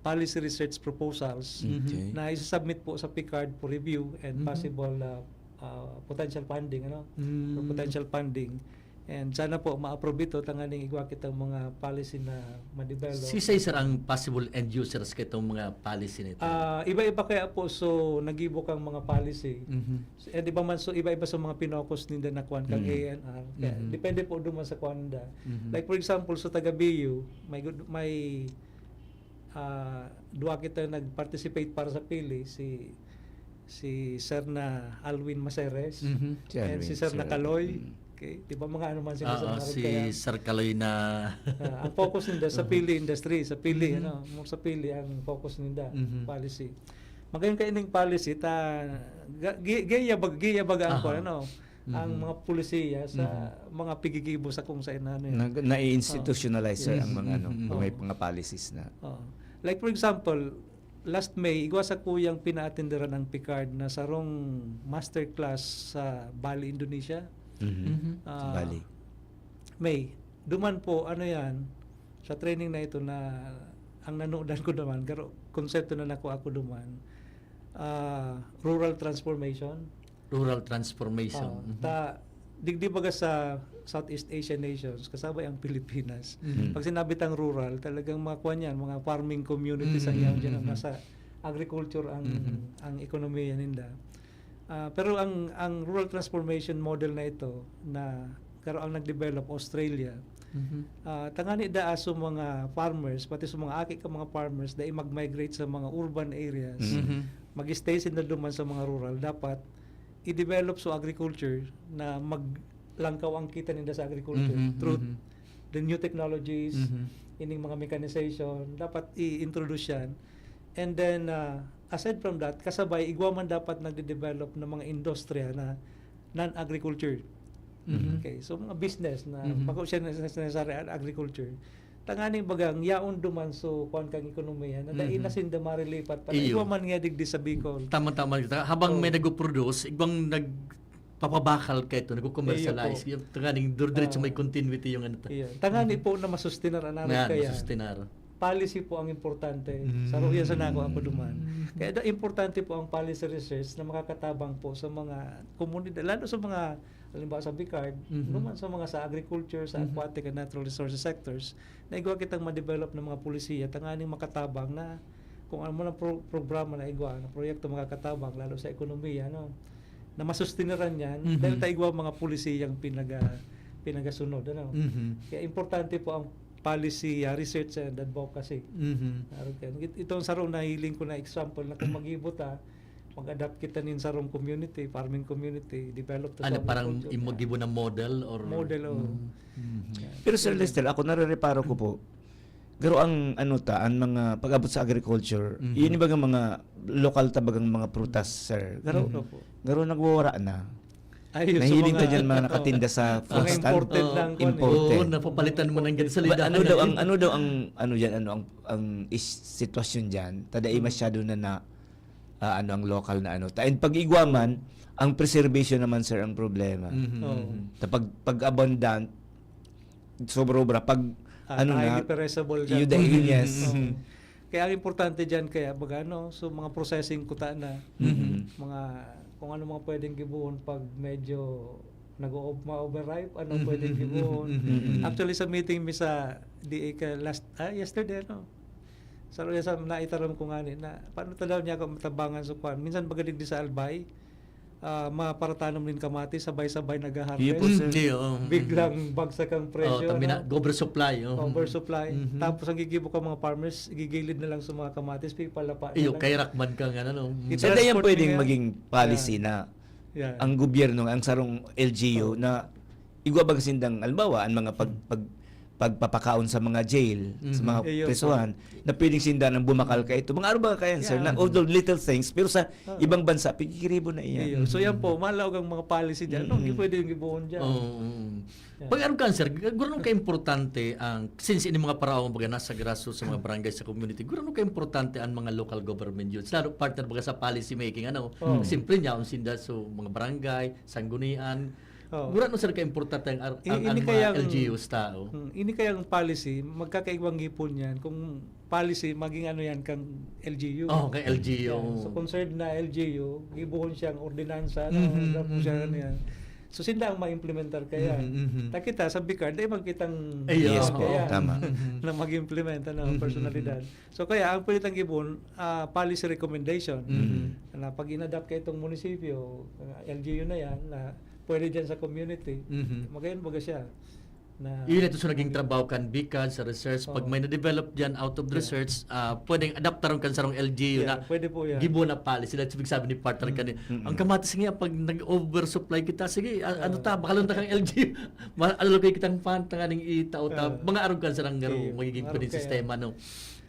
policy research proposals Mhm. Okay. na isasubmit po sa PICARD for review and Mhm. possible, ah, ah, potential funding, ano? Mm. For potential funding. And sana po ma-approve ito, tanganing igwa kitang mga policy na ma-develop. Si sir ang possible end users kitong mga policy nito. Ah, iba-iba kaya po, so nagibo kang mga policy. Mhm. And iba man, so iba-iba sa mga pinokos ninda na kwan kang Mhm. A N R. Kaya Mhm. depende po duman sa kwan ninda. Mhm. Like for example, sa taga B U, may good, may ah, duwa kita nag-participate para sa pili, si si Sir na Alwin Maseres Mhm. Si and Alwin, si Sir Sir na Kaloy. Alwin. Mm. Okay, di ba mga ano man sila Ah, sa ah, mga si kaya? Sir Kaloy na Ah, ang focus ninda sa Mhm. pili industry, sa pili, Mhm. ano, more sa pili ang focus ninda, Mhm. policy. Magayon kayo ning policy, ta, ga-, gi-, gaya bag-, gaya baga ang Aha. kwan, ano, ang Mhm. mga polisiya sa Mhm. mga pigigibo sa kung saan ano yun. Na, na-institutionalize, sir, Yes. ang mga ano, Mhm. may Oo. mga policies na. Oo. Like for example, last May, igwa sa kuyang pinaatenderan ang PICARD na sarong masterclass sa Bali, Indonesia. Mhm. Mhm. Ah, Bali. May, duman po, ano yan, sa training na ito na ang nanudan ko naman, pero konsepto na nakuha ko duman, ah, rural transformation. Rural transformation. Ah, Mhm. ta, digdi baga sa Southeast Asian nations, kasabay ang Pilipinas. Mhm. Pag sinabi tang rural, talagang mga kwan yan, mga farming communities ang Mhm, yaon dyan, mhm. nasa agriculture ang Mhm. ang ekonomiya ninda. Ah, pero ang ang rural transformation model na ito na garo ang nag-develop, Australia, Mhm. ah, tangani daa sa mga farmers, pati sa mga aki ka mga farmers, dai mag-migrate sa mga urban areas. Mhm. Mhm. Mag-stay sila duman sa mga rural. Dapat i-develop sa agriculture na maglangkaw ang kita ninda sa agriculture Mhm, through mhm. the new technologies, Mhm. ining mga mechanization, dapat i-introduce yan. And then, ah, aside from that, kasabay, igwa man dapat nagde-develop ng mga industriya na non-agriculture. Mhm. Okay, so mga business na Mhm. bako siya na necessary agriculture. Tanganing bagang yaon duman so kuan kang ekonomiya na dai Mhm. na sinda marilipat pa. Iyo. Igwa man nga digdi sa Bicol. Tama-tama kita. Habang Oo. may nagpo-produce, ibang nagpapabakal kayo ito, nagko-commercialize. Iyo po. Yung tanganing dur-, diretso Ah. may continuity yung ano ta. Iyo. Tanganing Mhm. po na masustinar ang Yan, kaya. masustinar. Policy po ang importante. Mm. Sa ruya sa nako ako duman. Kaya da, importante po ang policy research na makakatabang po sa mga komunidad, lalo sa mga, halimbawa sa BICARD, Mhm. duman sa mga sa agriculture, sa Mhm. aquatic and natural resources sectors, na igwa kitang ma-develop ng mga polisiya, tanganing makatabang na kung ano man ang pro-, programa na igwa, na proyekto makakatabang, lalo sa ekonomiya, no? Na masustiniran yan, Mhm. dahil ta igwa mga polisiyang pinaga-, pinagasunod, ano? Mhm. Kaya importante po ang policy, ah, research and advocacy. Mhm. Araw kayo. It-, itong sarong nahiling ko na example na kung mag-ibot, ah, mag-adapt kita nin sarong community, farming community, develop ta Ano, sa parang agriculture. imo gibo na model or Model, oh. Mm, mhm. Yeah. Pero Sir Pwede. Lester, ako narereparo ko po, garo ang ano ta, ang mga pag-abot sa agriculture, Mhm. yun yung bagang mga lokal ta bagang mga prutas, sir. Garo, Mhm. Opo. garo nagwawara na. Ayun, sa Nahiling ta mga- dyan mga Oo. nakatinda sa Mga food stand. imported Oo, lang, kuwan eh. Imported. Oo, napapalitan mo ng Ba- salidahan ano na daw yun. ang ano daw ang ano diyan, ano ang ang is- sitwasyon diyan? Tada Hmm. masyado na na ah, ano ang lokal na ano. Ta and pag igwa man, ang preservation naman, sir, ang problema. Mhm, Oo. mhm. Ta pag pag abundant, sobra-obra pag Ah, ano ta na, hindi perishable iyo ka. dai, Mhm, yes. mhm. Oo. Kaya ang importante diyan kaya baga ano, so mga processing kuta na, Mhm. mga kung ano mga pwedeng gibohon pag medyo nag-o-, ma-overripe, ano Mhm, pwedeng mhm, gibohon. mhm, mhm. Actually, sa meeting mi sa D A ka last, ah, yesterday, no? Sa, sa naitaram ko nga ni, na paano ta daw niya ako matabangan sa kwan? Minsan baga digdi sa Albay, ah, maparatanom nin kamatis, sabay-sabay nag-harvest. Iyo po, sir. Mm, iyo, oo, mm. Biglang bagsak ang presyo, Oh, tabi na, ano? oversupply, oh. Oversupply. Mhm. Tapos ang gigibo ka mga farmers, igigilid na lang sa mga kamatis, pipalapa na Iyo, lang. Kay Rakman ka nga, ano? Mm. It- Sa dayang transport pwedeng niya. maging policy Yeah. na Yeah. ang gobyerno, ang sarong L G U Oh. na igwa baga sindang, halimbawa, ang mga pag, pag, pagpapakaon sa mga jail, sa Mhm. mga Iyo po. presohan, na pwedeng sinda nang bumakal ka ito. Mga ano ba kaya, sir, Yeah. na although little things, pero sa Ah. ibang bansa, pigkiribo na iyan. Iyo. So yan po, malaog ang mga policy dyan. No? Mm. Hindi pwede yung gibuhon dyan. Oo, oo. Yeah. Pag ano ka, sir, gurano ka importante ang, since ini mga paraon, baga nasa grassroots sa mga barangay, sa community, gurano ka importante ang mga local government units, lalo partner baga sa policy making, ano, Oo. Siyempre niya, ang sinda, so, mga barangay, sanggunian, Oo. gurano, sir, ka importante ang, ar- I- ang, ang ini mga kayang- L G Us tao? Hmm, ini kayang policy, magkakaiwang ngipon yan kung policy maging ano yan kang L G U. Oh, kay L G U. Yan. So, concerned na L G U, gibuhon siyang ordinansa, no? Mhm, Dapat siya mhm. ano yan. So, sinda ang ma-implementar kaya. Mhm, mhm. Ta kita, sa Bicard, dahil magkitang Ayun. Yes po, kaya tama. Mhm. na mag-implement, ano, Mhm, personalidad. mhm. So, kaya ang pwede tang gibon, ah, policy recommendation. Mhm. Na pag inadapt ka itong munisipyo, ah, L G U na yan, na pwede dyan sa community, Mhm. magayon baga siya. Na, Yun ito sa naging trabaho kan Bicard sa research. Pag Oo. may na-develop dyan out of Yeah. research, ah, pwedeng adaptaron kan sarong L G U Yeah, na pwede po yan. gibo na policy. That's big sabi ni partner Mm. kanina. Mm-mm. Ang kamatis nga, pag nag-oversupply kita, sige, a- ano Oo. ta, bakalon ta kang L G U. Ma-allocate kitang fund, tanganing itao ta. Oo. Mga arog kan sarang garo, Sige. magiging Arog pwedeng kaya. Sistema, no?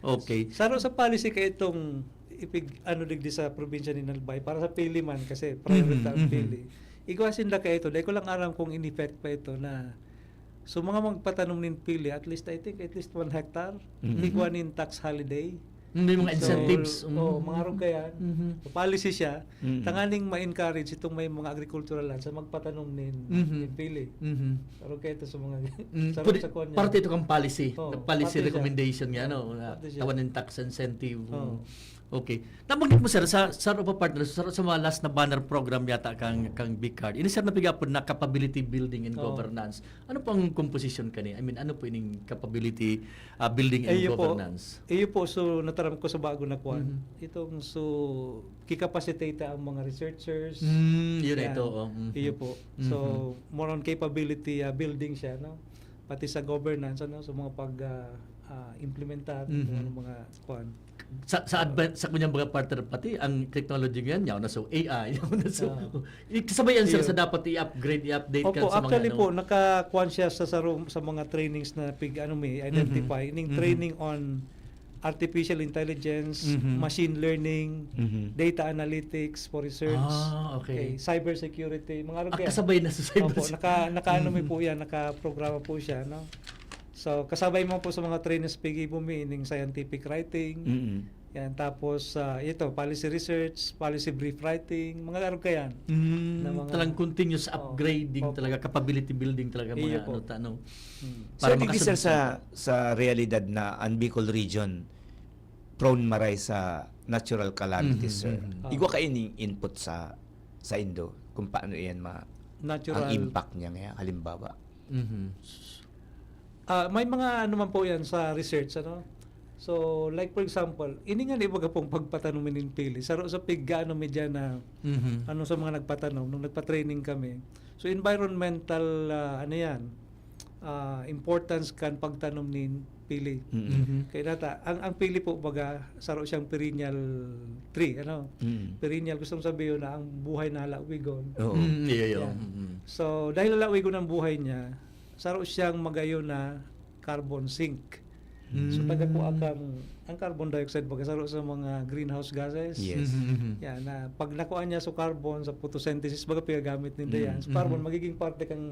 Okay. Saro sa policy kaya itong ipig, ano, digdi sa probinsya ni Albay, para sa Pili man, kasi priority Mhm, ang mhm. Pili. Igwa sinda kaya ito, dahil ko lang aram kung in effect pa ito na, so, mga magpatanom nin Pili, at least, I think, at least one hectare, Mhm. igwa nin tax holiday. May mga So, incentives. Oh, Mm. mga arog kaya. Mhm. So, policy siya, Mhm. tanganing ma-encourage itong may mga agricultural lands sa magpatanom nin, Mhm. nin Pili. Mhm. Pero kaya ito sa mga Mm, sa, pwede, sa kwan niya. parte ito kang policy. Oh, Na policy parte siya. Recommendation niya, no? Oh, Na parte siya. tawan ng tax incentive. Oh. Okay. Nabanggit mo, sir, sa, sa pa, partner, sa, sa mga last na banner program yata kang, kang Bicard. Ini, sir, na pigapod na capability building and Oh. governance. Ano po ang composition kani? I mean, ano po ining capability ah, building and Iyo po. Governance? Iyo po, so nataram ko sa bago na kwan. Mhm. Itong so, kikapacitate ang mga researchers. Mm, yun na Yan. ito. Oh, mhm. Iyo po. So, Mhm. more on capability ah, building siya, no? Pati sa governance, ano, sa mga pag ah, ah, implementar, Mhm. kung ano mga kwan. Sa, sa advent, sa kunyang mga partner pati, ang technology ngayon, yaw na so A I, yaw na so, Ah. i- kasabayan, sir, Iyo. sa dapat i-upgrade, i-update Opo, kan sa mga actually ano. Po, nakakuan siya sa, sa, room- sa mga trainings na pig, ano, may identify. Ining Mhm. training on artificial intelligence, Mhm. machine learning, Mhm. data analytics for research, Ah, okay. Cyber security, mga Ah, rugyan. kasabay na sa cyber Opo, sec- naka, naka ano mi Mhm. po yan, naka-programa po siya, no? So, kasabay mo po sa mga trainings pigi po mi, ining scientific writing, Mm-mm. yan, tapos ah, ito, policy research, policy brief writing, mga arog ka yan. Mm, Na mga talagang continuous Oo. upgrading Opo. talaga, capability building talaga, Iyo mga po. ano, ta-, ano. Hmm. Para Sir, digdi, sir, makasunod. Sa, sa realidad na ang Bicol region prone maray sa natural calamities, Mhm, sir. mhm. Ah. Igwa kayo ning input sa sa indo kung paano iyan ma Natural. ang impact niya nga, halimbawa. Mhm. Ah, may mga ano man po yan sa research, ano? So, like for example, ini nga ni baga pong pagpatanom nin pili. Saro sa pig-ano mi dyan na Mhm. ano sa mga nagpatanom, nung nagpa-training kami. So, environmental, ah, ano yan, ah, importance kan pagtanom nin pili. Mm. Kaya nata, ang, ang pili po, baga, saro siyang perennial tree, ano? Mm. Perennial, gustong sabihin na ang buhay na halawigon. Oo. Mm, iyo, iyo. Yeah. Mm. So, dahil halawigon ang buhay niya, saro siyang magayon na carbon sink. So, Mm. taga po akang, ang carbon dioxide, baga saro sa mga greenhouse gases. Yes. Mhm, mhm. Yan, na pag nakuha niya sa carbon, sa photosynthesis, baga pigagamit ninda Mm, yan. So, carbon, mhm. magiging parte kang,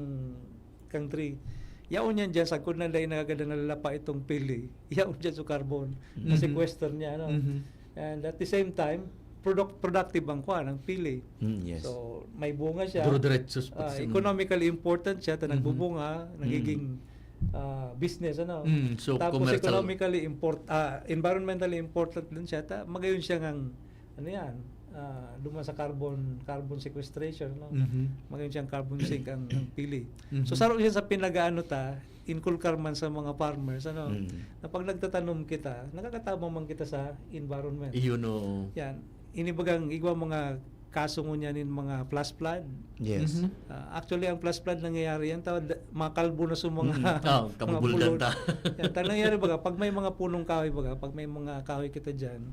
kang tree. Yaon yan dyan, sagkod na dahil nagaganda na lalapa itong pili. Yaon dyan sa carbon. Mhm. Na-sequester niya, ano? Mhm. And at the same time, product, productive ang kuha ng pili. Mm, yes. So, may bunga siya. Duro-diretso sa Ah, pagsin- economically important siya, ta Mhm. nagbubunga, nagiging ah, business, ano? Mm, so, Tapos commercial. Economically import, ah, environmentally important din siya, ta magayon siya ngang, ano yan, ah, duman sa carbon, carbon sequestration, no? Mhm. Magayon siyang carbon sink ang, ang pili. Mhm. So, saro siya sa pinag-aano ta, inculcar man sa mga farmers, ano? Mm. Na pag nagtatanom kita, nakakatabang man kita sa environment. Iyon, oo. Yan. Inibagang igwa mga kaso ngunyan nin mga flash flood. Yes. Mhm. Ah, actually, ang flash flood nangyayari yan, tawad, mga kalbo na sa mga, Mm, ah, mga kabubuldan pulot. ta. Yan, ta nangyayari baga, pag may mga punong kahoy baga, pag may mga kahoy kita dyan,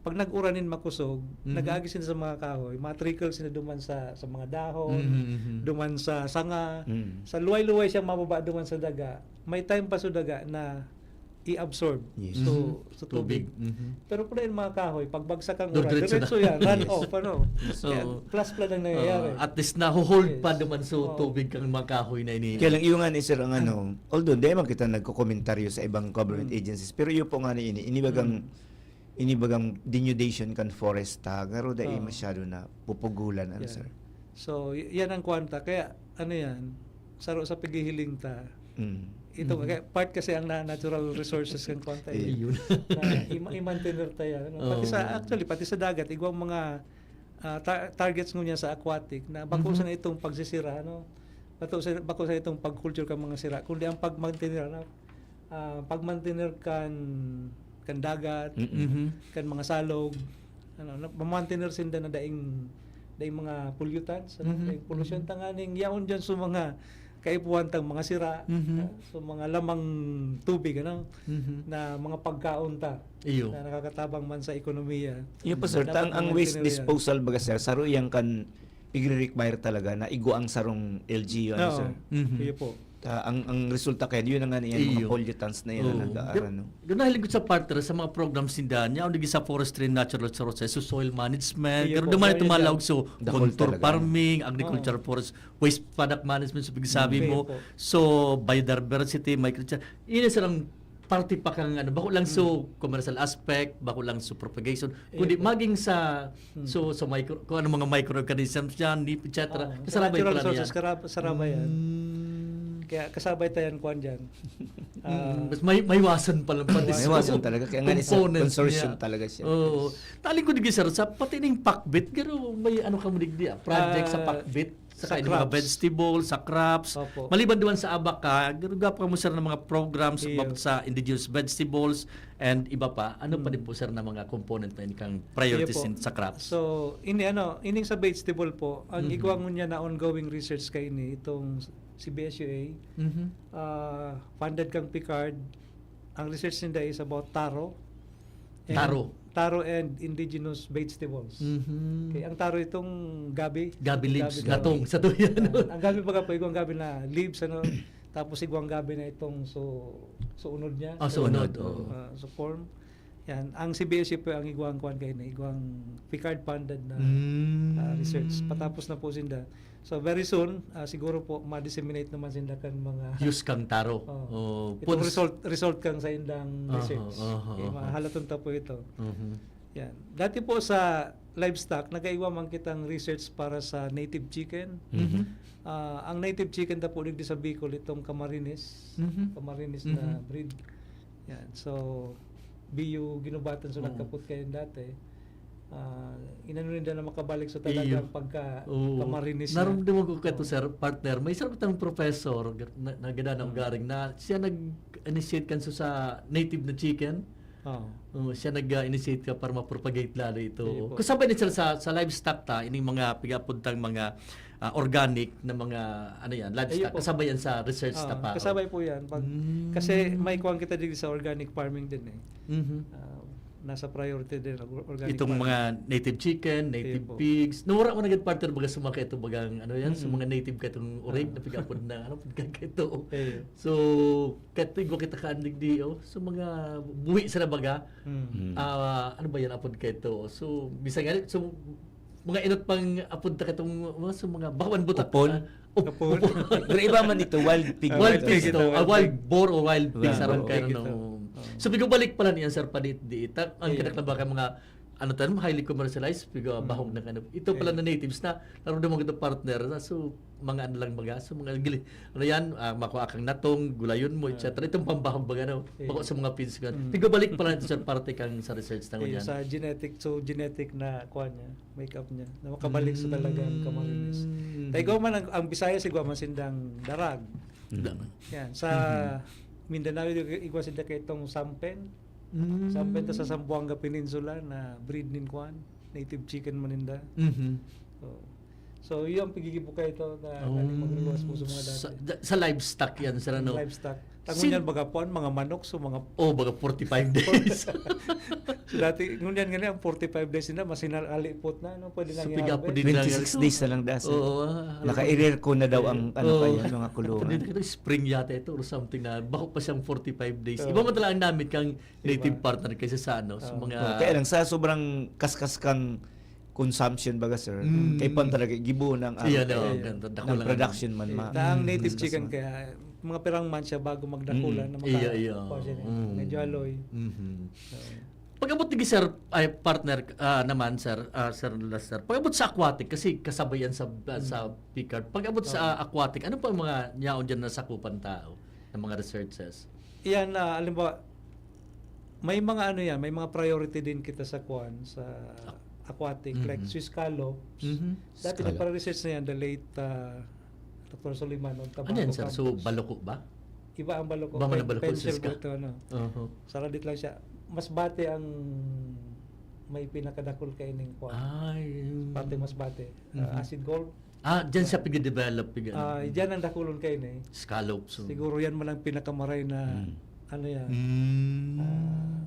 pag nag-uran nin makusog, Mhm. nag-aagi sila sa mga kahoy, matrickle sila duman sa, sa mga dahon, Mhm, mhm. duman sa sanga, Mm. sa luway-luway siya mababa duman sa daga, may time pa sa daga na i-absorb Yes. so, Mhm. sa tubig. Mhm. Pero kung yung mga kahoy, pagbagsak ang Dur- ulan, diretso diretso na. Yan, run Yes. off, ano. So, Kaya, flash flood ang nangyayari. uh, at least naho-hold pa Yes. naman sa Oo. tubig kang mga kahoy na ini. Kaya lang, iyo nga ni sir ang ano, although hindi man kita nagko-komentaryo sa ibang government Mm. agencies, pero iyo po nga ni ini, inibagang, Mm. inibagang denudation kan forest ta, garo dai Oo. masyado na pupugulan, ano, Yeah. sir? So, y- yan ang kwanta. Kaya, ano yan, saro sa paghihiling ta. Mm. Ito, Mhm. kaya part kasi ang na- natural resources ng kwanta. Eh. Iyo. Yun. Na ima- i-maintainer ta yan. Ano? Pati Oo. sa, actually, pati sa dagat, igwang mga ah, ta- targets ngunyan sa aquatic na bako Mhm. sa itong pagsisira, ano? Bako sa, bako sa itong pag-culture kan mga sira, kundi ang pagmantener, ano? Ah, pagmantener kan, kan dagat, Mm-mm. Mhm. kan mga salog, ano, na, mamantener sinda na daing, daing mga pollutants, ano? Mhm. Daing pollution, tanganing yaon dyan sa mga kaipuhan tang mga sira, Mhm. ah, sa mga lamang tubig, ano? Mhm. Na mga pagkaon ta Iyo. na nakakatabang man sa ekonomiya. Iyo po, sir, Dapat tang ang naman waste tiniriyan. Disposal baga, sir, saro yan kan igre-require talaga na igwa ang sarong L G U, ano, Oo. sir? Mhm. Iyo po. Ta, ang, ang resulta kaya, yun na nga niyan, mga Iyo. pollutants na yan Oo. na nag-aaran, no? Ganahiling ko sa partner sa mga programs ninda niya, o sa forestry and natural resources, so soil management, Iyo pero po, duman soil ito mga yan. laog, so The whole contour talaga. Farming, agriculture Oo. forest, waste product management, so pagsabi Iyo mo, po. so biodiversity, micro, ini silang parte pa kang ano, bako lang so commercial aspect, bako lang so propagation, kundi Iyo po. maging sa Hmm. so sa micro, kung ano mga microorganisms diyan, et cetera. Oo. Kasarabay Natural pala niya. Resources, karab- sarabay yan. Mm. Kaya kasabay tayo yan, kuwan dyan. Ah, Mm, mas may may iwasan pala pati May iwasan talaga. Kaya nga ni sir, components consortium niya. talaga siya. Oo. Taling ko digdi, sir, sa pati ning pakbit, pero may ano ka mo digdi, ah, project sa Ah, pakbit, sa sa kain mga crops. Vegetables, sa crops. Opo. Maliban duman sa abaka, pero gapa mo, sir, ng mga programs Iyo. about sa indigenous vegetables and iba pa. Ano pa Hmm. din po, sir, na mga component na inikang priorities Iyo po. in, sa crops? So, ini ano, ining sa vegetable po, ang Mhm. igwa ngunyan na ongoing research kay ini, itong C B S U A, Mhm. ah, funded kang PICARD, ang research ninda is about taro. And Taro. Taro and indigenous vegetables. Mhm. Okay, ang taro itong gabi. Gabi leaves, Gabi gatong, taro. sa tuyan. Ah, ang gabi baga po, igwang gabi na leaves, ano, tapos igwang gabi na itong so, so unod niya. Ah, so unod, oo. Ah, so form. Yan. Ang C B S U po ang igwang kwan kayo na, igwang PICARD funded na Mm. ah, research. Patapos na po sinda. So very soon, ah, siguro po ma-disseminate naman sinda kan mga Use kang taro. Oh. Oh, Itong puns- result, result kang sa indang Aha, research. aha, Okay, aha. mahalaton ta po ito. Mhm. Yan. Dati po sa livestock, nagaiwa man kitang research para sa native chicken. Mhm. Ah, ang native chicken ta po digdi sa Bicol, itong Camarines. Mhm. Camarines na Mhm. breed. Yan. So, B U Guinobatan, so Oo. nagkapot kayo dati. Ah, inano ninda na makabalik sa Iyo. talagang pagka Oo. Camarines na. Naramdaman ko kato, Oo. sir, partner. May isa kitang professor na, na gada na Mm. ugaring na siya nag-initiate kanso sa native na chicken. Oo. Oh, siya nag-initiate ka para ma-propagate lalo ito. Iyo po. Kasabay ni sir sa, sa livestock ta, ining mga pigapuntang mga, ah, organic na mga, ano yan, livestock. Iyo po. Kasabay yan sa research ta Ah, pa. Kasabay po yan. Pag, Mm. Kasi may kuwan kita din sa organic farming din eh. Mhm. Ah, nasa priority din ang or-, organic Itong farming. Mga native chicken, native Iyo po. Pigs. Nawara mo na gid, partner, baga sa mga kaito, bagang, ano yan, sa Mm. Mga native kaitong orig Ah. Na pigapod na, ano, pagkakaito. Iyo. So, kaito, igwa kita kaandig di, oh. So, mga buhi sa nabaga. Mm. Mm. Ah, ano ba yan, apod kaito? So, bisa nga, so, mga inot pang apod ta katong, mga, so, mga bawan buta. Upon? Ah, up-, Upon. Upon. Pero iba man ito, wild pig. Ah, Wild wild pig pig ito. ito, Ah, wild wild pig. Boar o wild pig, Wild sarong boar. Kayo, Pig ito. No? Oh. So, pigo balik pala niyan, sir, padit di. Ta-, ang Iyo. Kinaklaba ka mga, ano tayo, highly commercialized, pigo, Mm. Bahog na ano. Ito pala Iyo. Na natives na, laro naman ito, partner. Na, so, mga ano lang baga, so, mga gili-, ano yan, ah, makuha kang natong, gulayon mo, Ah. Et cetera. Itong pambahog baga, no? Iyo. Bako sa mga pins ka. Mm. Pigo balik pala ito, sir, parte kang sa research na Iyo, yan. Sa genetic, so, genetic na, kuha niya. Makeup niya, na makabalik sa talagang Mm. Camarines. Tayo man, ang, ang Bisaya, siguro, masindang darag. Da- Yan, sa Mhm. Mindanao, ig-, igwa sinda kay itong sampen. Mm. Sampen ta sa Zamboanga Peninsula na breed nin kwan, native chicken maninda. Mhm. So, so, yung pigigibukay ito na Oh, galing magluwas po sa mga dati. Sa, da-, sa livestock yan, sir, ano? Livestock. Tangon Sin- yan, baga po, ang mga manok, so mga Oh, baga forty-five days. So, dati, ngunyan nga niya, ang forty-five days na, mas hinalipot na, no? Pwede So, nang piga i-harvest. po din lang Twenty-six yan. Days na lang, das, eh. Oo, ah, Naka-aircon na daw ang, ano Oo. pa yan, mga kulungan. Pwede na kita spring yata ito or something na bako pa siyang forty-five days. Oo. Iba man talaga ang namit kang Iba. Native partner kaysa sa, ano, sa Oo. mga Oh, kaya lang, sa sobrang kaskas kang consumption, baga, sir, Mm. kay pan talaga, gibo ng, Iya, ano, no, kaya, ganito, ng dakulan. Production man, Eh, ma-, na ang Mm. native Mas chicken, kasama. Kaya mga pirang months siya bago magdakulan Mm. na maka-, Iya, iya. kuha siya niya. Mm. Medyo aloy. Mhm. Oo. Pag-abot ni sir, ay, partner, ah, naman, sir, ah, Sir Lester. Pag-abot sa aquatic, kasi kasabay yan sa, ah, Mm. sa Picard. Pag-abot sa Oo. aquatic, ano pa ang mga yaon dyan na sakupan tao ng mga researches? Yan, ah, halimbawa, may mga ano yan, may mga priority din kita sa kwan, sa Ak-, aquatic, like mhm. Sea scallops. Mhm. Dati Scallop. Nagpara-research na yan, the late, ah, Doctor Soliman of Tabaco Ano yan, sir? So, Campus. Baloko ba? Iba ang baloko. Ba man Pen-, ang baloko sa pencil ska? Ba ito, ano? Oho. Saradit lang siya. Masbate ang may pinakadakul kaining kwan. Ay, mm. Parte Masbate. Ah, Mhm. Acid Golf. Ah, dyan siya Ah. Pigdevelop, pig-, Ah, ano. Dyan ang dakulon kayo na eh. Scallops, oh. Siguro yan man ang pinakamaray na, Hmm. ano yan. Hmm. Ah,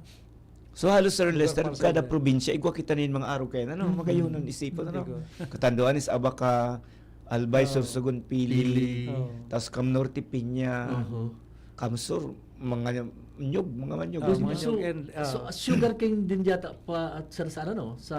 So, halos, Sir Lester, kada probinsya, igwa kita nin mga arog kayo, ano? Mhm. Magayon ang isipon, ano? Igwa. Catanduanes, Abaca, Albay, Oo. Sorsogon, Pili, Pili. Oo. Tas Cam Norte, Piña, Oho. Cam Sur, mga nyog, mga manyog. Ah, Mas mga maso-, nyog and, ah, so, sugar cane din yata pa at sa, sa, ano, no? Sa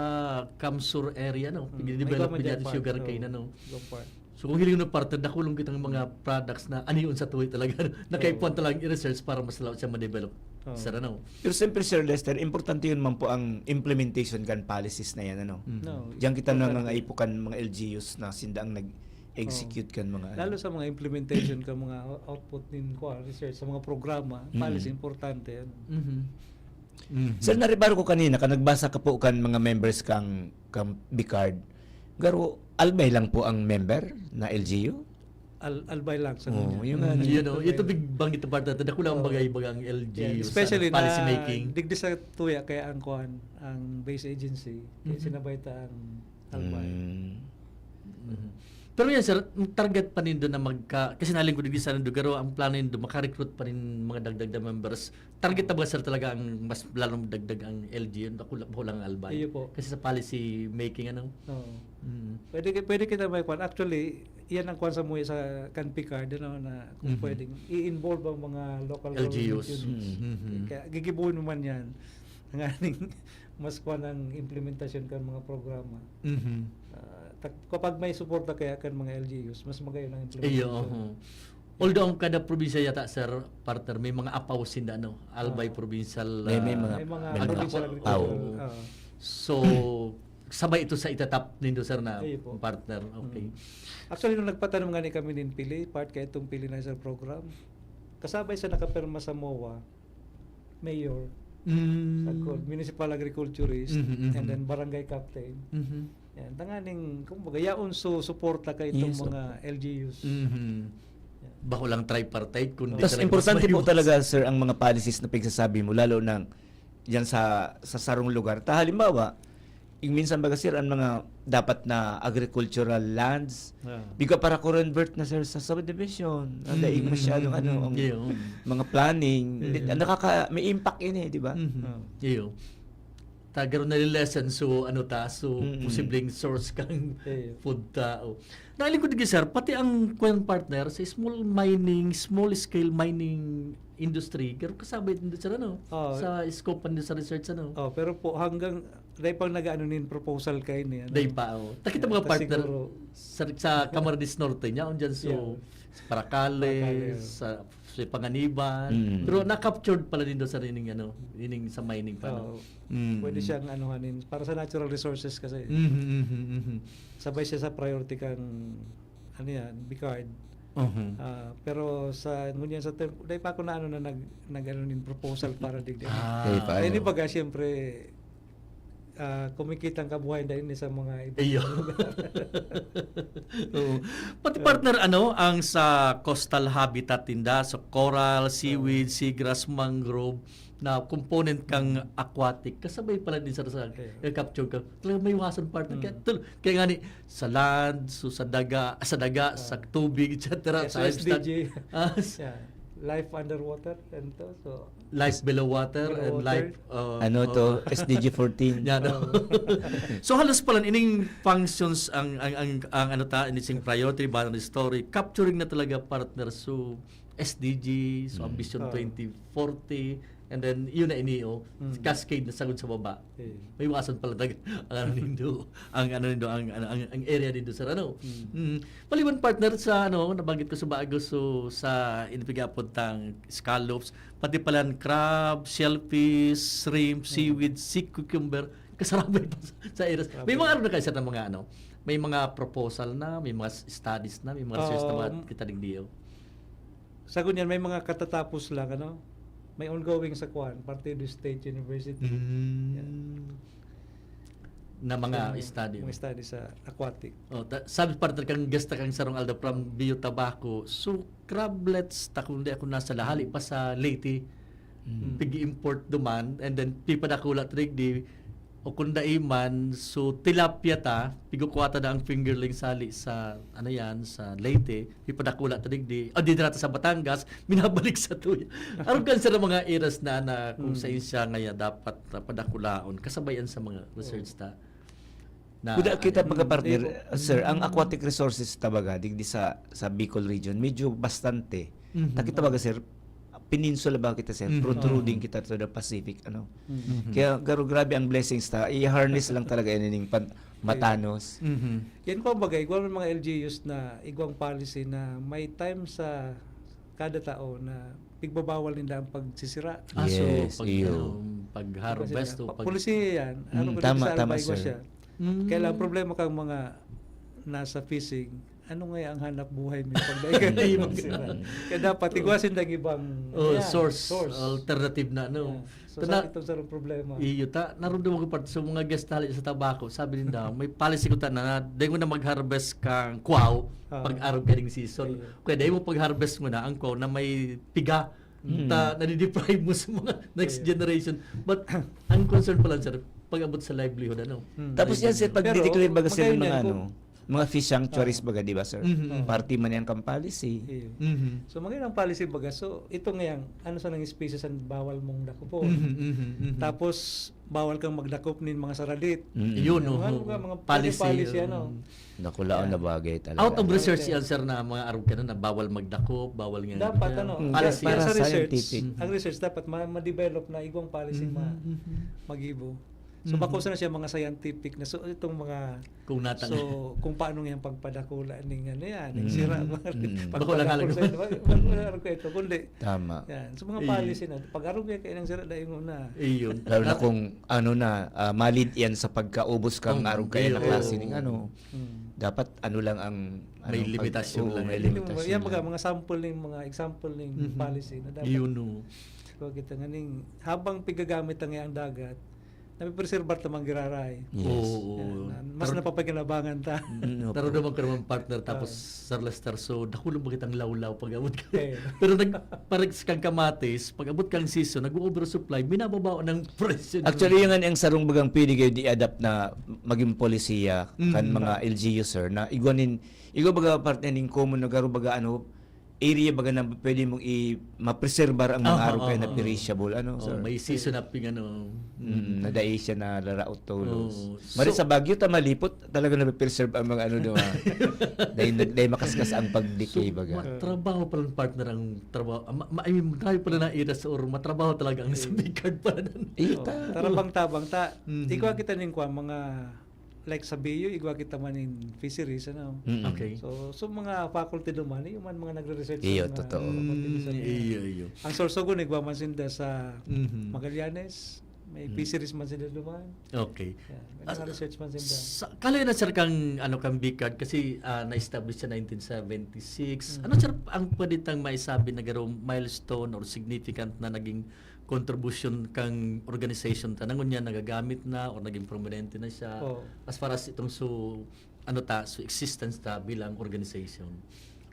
Cam Sur area, no? Mm, Pigdevelop may din yata dyan pa. Sugar cane, Oo. Ano? Ibang part. So, kung hiling na parte, dakulong kitang mga products na ano yun sa tuwi talaga, na kaipuhan Oo. Talagang i-research para mas lalo siya ma-develop. Oo. Sir, ano? Pero siyempre, Sir Lester, importante yun man po ang implementation kan policies na yan, ano? Mm. No, Diyan kita importante. Nangangaipo kan mga L G Us na sinda ang nag-execute Oo. Kan mga, Lalo ano. Sa mga implementation kan mga out-, output nin, kuwan, research, sa mga programa, Mm. Policy, importante yan. Mhm. Mhm. Sir, naribaro ko kanina, kan nagbasa ka po kan mga members kang, kang BICARD, garo, Albay lang po ang member na L G U? Al-, Albay lang sa Oo, ngunyan. Yun nga, Mm. Yun, no? Ito, big banggit na part natin. Ako lang Oo. Bagay, bagang L G U Yeah, sa especially policy na making. Digdi sa tuya, kaya ang kuwan, ang base agency, kaya Mhm. Sinabay ta ang Albay. Mm. Mhm. Pero yan, sir, ang target pa nindo na magka-, kasi nalingkod digdi sa Lugaro, ang plano nindo, makarecruit pa rin mga dagdag na members. Target na ba, sir, talaga ang mas lalong dagdag ang L G U, ako la-, ako lang Albay? Iyo po. Kasi sa policy making, ano? Oo. Mm. Pwede ki-, pwede kita may kwan. Actually, iyan ang kwan sa muya sa kan Picard, ano, na kung Mhm. pwedeng i-involve ang mga local L G Us. Government units. Mhm. Kaya gigibuhin mo man yan. Nganing mas kwan ang implementasyon kan mga programa. Mhm. Ah, tak-, kapag may suporta kaya kan mga L G Us, mas magayon ang implementasyon. Iyo, oho. Although ang kada probinsya yata, sir, partner, may mga apaw sinda, ano, Albay Ah. Provincial, May, may ah, mga May mga Agricultural. Provincial apaw. Agricultural. Ah. So, sabay ito sa itatap nindo, sir, na Ayun po. Partner. Okay. Mm. Actually, nung nagpatanom nga ni kami nin pili, part kaya itong pili na sa program, kasabay sa nakapirma sa MOA, mayor, Mm. sa co-, municipal agriculturist, Mhm, mhm. and then barangay captain. Mhm. Yan, tanganing, kumbaga, yaon su-, suporta kay itong Yes, mga opo. L G Us. Mhm. Yan. Bako lang tripartite, kundi Tas talaga importante mas po maayos. Talaga, sir, ang mga policies na pagsasabi mo, lalo ng diyan sa, sa sarong lugar. Ta halimbawa, yung minsan baga, sir, ang mga dapat na agricultural lands, Ah. biga para ko-convert na, sir, sa subdivision. Ang daig Mm. masyadong ano, ang Iyo. mga planning. Iyo. Nakaka, may impact ini, di ba? Mhm. Ah. Iyo. Ta garo na lesson, so ano ta, so Mm-mm. posibleng source kang Iyo. food ta. Oh. Nailing ko digi, sir, pati ang kwan, partner, sa small mining, small scale mining industry, garo kasabay din, sir, ano? Oo. Sa scope and sa research, ano? Oh, pero po hanggang dai pang nag-ano nin proposal kay ni ano. Day pa, oh. Takita mga Ta partner siguro, sa, sa Camarines Norte niya, on dyan, so, Yeah. sa Paracales, Paracales. sa, sa Panganiban. Mm. Pero na-captured pala din doon sa rining, ano, rining sa mining pa, no? Oo. Mm. Pwede siyang anuhanin para sa natural resources kasi. Mhm, mhm, mhm. Sabay siya sa priority kang ano yan, Bicard. Mhm. Ah, pero sa ngunyan sa term, dai pa ako na ano na nag nag-ano nin proposal para digdi. Ah, Day pa, Ay, ano? Baga, siyempre, ah, kumikita ang kabuhayan dahil ni sa mga iba. Iyo. Oo. Pati partner, ano, ang sa coastal habitat tinda, sa coral, seaweed, seagrass, mangrove, na component kang aquatic, kasabay pala din sa, sa Okay. capture ka. Talaga may iwasan, partner. Mm. Kaya, tul- kaya nga ni, sa land, so sa daga, sa daga, Ah. sa tubig, et cetera. Yes, Sa livestock. S D G. Ah, s- Yeah. Life underwater, and to, so, Life below water Below and water. life, uh, Ano to? uh, S D G fourteen. Yan, no? So halos pala ining functions ang ang ang, ang ano ta, ining priority boundary story, capturing na talaga, partner. So S D G, so Mm. Ambition Ah. twenty forty, and then yun na ini, oh, Mm. cascade na sagod sa baba. eh, May iwasan pala talaga ang ano nindo, ang ano nindo, ang, ang, ang, ang area nindo, sir, ano? Mm. Mm. Maliban, partner, sa ano, nabanggit ko sa bago, so sa inipigapod tang scallops, pati palan crab, shellfish, shrimp, Mm. seaweed, sea cucumber, kasarabay pa sa, sa areas. May Grabe. Mga ano na kayo, sir, ng mga ano, may mga proposal na, may mga s- studies na, may mga research na mga Um, kita digdiyo. Sa ngunyan, may mga katatapos lang, ano? May ongoing sa Kwan, Partido State University. Mm. Yan. Na mga So, study. Mga study sa aquatic. Oh, ta- sabi, partner, kang gasta kang sarong aldaw from Bio Tabaco. So, crablets, ta kung di ako nasa lahali pa sa Leyte, Mm. pig-import duman, and then pipadakula ta digdi, o kung dai man, so tilapia ta, pigkukuha ta na ang fingerling sali sa, ano yan, sa Leyte, pipadakula ta digdi, o di dira ta sa Batangas, minabalik sa tuya. Arog kan sa mga iras na, na kung Mm. sa insya ngaya dapat, ah, padakulaon, kasabayan sa mga research ta. Na, Kuda kita ano, pagka-partner, Pero- sir, ang aquatic resources ta baga, digdi sa, sa Bicol region, medyo bastante. Mhm. Ta kita baga, sir, peninsula ba kita, sir? Mhm. Protruding kita to the Pacific, ano. Mm. Mhm. Kaya garo grabe ang blessings ta. I-harness lang talaga yan yung pan- matanos. Mhm. Yan, kumbaga, igwa may mga L G Us na igwang policy na may time sa kada tao na pigbabawal ninda ang pagsisira. Ah, so, Yes, pag, iyo. ano, pag-harvest Kasi o pa- pag... Polisiya yan. Ano Mm, ko tama, sa tama, Alba, igwa sir. siya. Mm. Kaya lang problema kang mga nasa fishing, ano nga ang hanap buhay mo pag Ay, dahil mag- sira? Kaya dapat igwasin ng ibang Oh, yan, source, alternative na, no? Yeah. So, Tuna- sa itong sarong problema. Iyo ta, narumdam ko, part sa mga guest hali sa tabako, sabi ninda, may policy ko ta na, dai mo na mag-harvest kang kwaw Ah. pag arog ka ning season. Iyo. Kaya dai mo pag-harvest mo na ang kwaw na may piga, Mm. ta nadideprive mo sa mga next Iyo. generation. But ang concern pa lang, sir, pag-abot sa livelihood, ano? Hmm. Tapos yan, sir, pag Pero, di-declare baga, sir, magayon mga yan, ano, kung- mga fish sanctuaries Ah. baga, di ba, sir? Mhm. Party man yan kang policy. Iyo. Mhm. So, mga ilang policy baga. So, ito nga yan, ano sa nang species ang bawal mong dakupo? Mhm, mhm, mhm. Tapos, bawal kang magdakop nin mga saradit. Mm. Yun, Yan, mga, oo. mga, mga Policy, policy, yun. ano? Nakulaon Yeah. na bagay talaga. Out of research Okay. yan, sir, na mga arog ka na, na bawal magdakop, bawal nga. Dapat, Yeah. ano, Mm, kaya, Policy. kaya para sa research, scientific. Mhm. ang research dapat ma- ma-develop na igwang policy Mhm, ma- mhm. mag-ibo. Mhm. So, bako na siya mga scientific na. So, itong mga, Kung natang so, kung paano nga yung pagpadakula ning ano yan, ning Mm. sira. Mm. Pagpadakula Bako lang, sa alam. ito, wag, wag, wag, ito, kundi, Tama. yan. So, mga Iyo. Policy na, pag arog ka ng sira, dahil mo na. Iyo. Lalo na kung ano na, ah, malid yan sa pagkaubos kang Mm, arog kaya na iyo. Klase ning ano. Hmm. Dapat ano lang ang May ano, pag- limitasyon oo, lang. May Yung, limitasyon yan, mga, lang. Mga sample ning, mga example ning Mhm. policy na dapat. Yun, no. Kung kita nga ning, habang pigagamit ang iyang dagat, napipreserbar ta man giraray. Yes. Oo. Yan, mas napapakinabangan ta. Mm, opo. Naramdaman ko naman, partner, tapos Ah. Sir Lester, so dakulon ba kitang lawlaw pag-abot ka? Eh. Pero nag, parang kang kamatis, pag-abot kang season, nag-oversupply, binababa ng presyo. Actually, yung ang sarong bagang pwede kayo di-adapt na maging polisiya kan Mm. mga L G U, sir, na igwa nin, igwa baga partner nin common na garo baga ano, area baga na pwede mong i-, mapreserbar ang mga Ah, aro ah, kaya ah, na ah. perishable, ano, Oh, sir? may season na ping ano. Mm, na dai siya na laraot tolos. Oh, Mari so- sa Baguio, ta malipot, talaga na-preserve ang mga ano doon. Dahil, dahil makaskas ang pag-decay, So, baga. matrabaho palang partner ang trabaho. Ah, ma, ma, I mean, grabe pala na iras or matrabaho talaga ang sa Bicard pala. Eh, Oh, ta. tarabang-tabang ta. Mhm. Igwa kita nin kwan, mga, like sa B U, igwa kita man in fisheries, ano. Mm-mm. Okay. So, so mga faculty duman, yung man mga nagre-research sa Iyo, mga totoo. kapatid Mm, sa mga iyo, iyo. Ang Sorsogon, igwa man sinda sa Mhm. Magallanes, may Mm. fisheries man sinda duman. Okay. Yeah, may Ah, mga research man sinda. Sa, kaloy na, sir, kang, ano, kang Bicard, kasi, ah, na-establish siya nineteen seventy-six. Mm. Ano, sir, ang pwede tang maisabi na garo milestone or significant na naging contribution kang organization ta? Nangon niya nagagamit na or naging prominente na siya Oo. as far as itong so, ano ta, so existence ta bilang organization?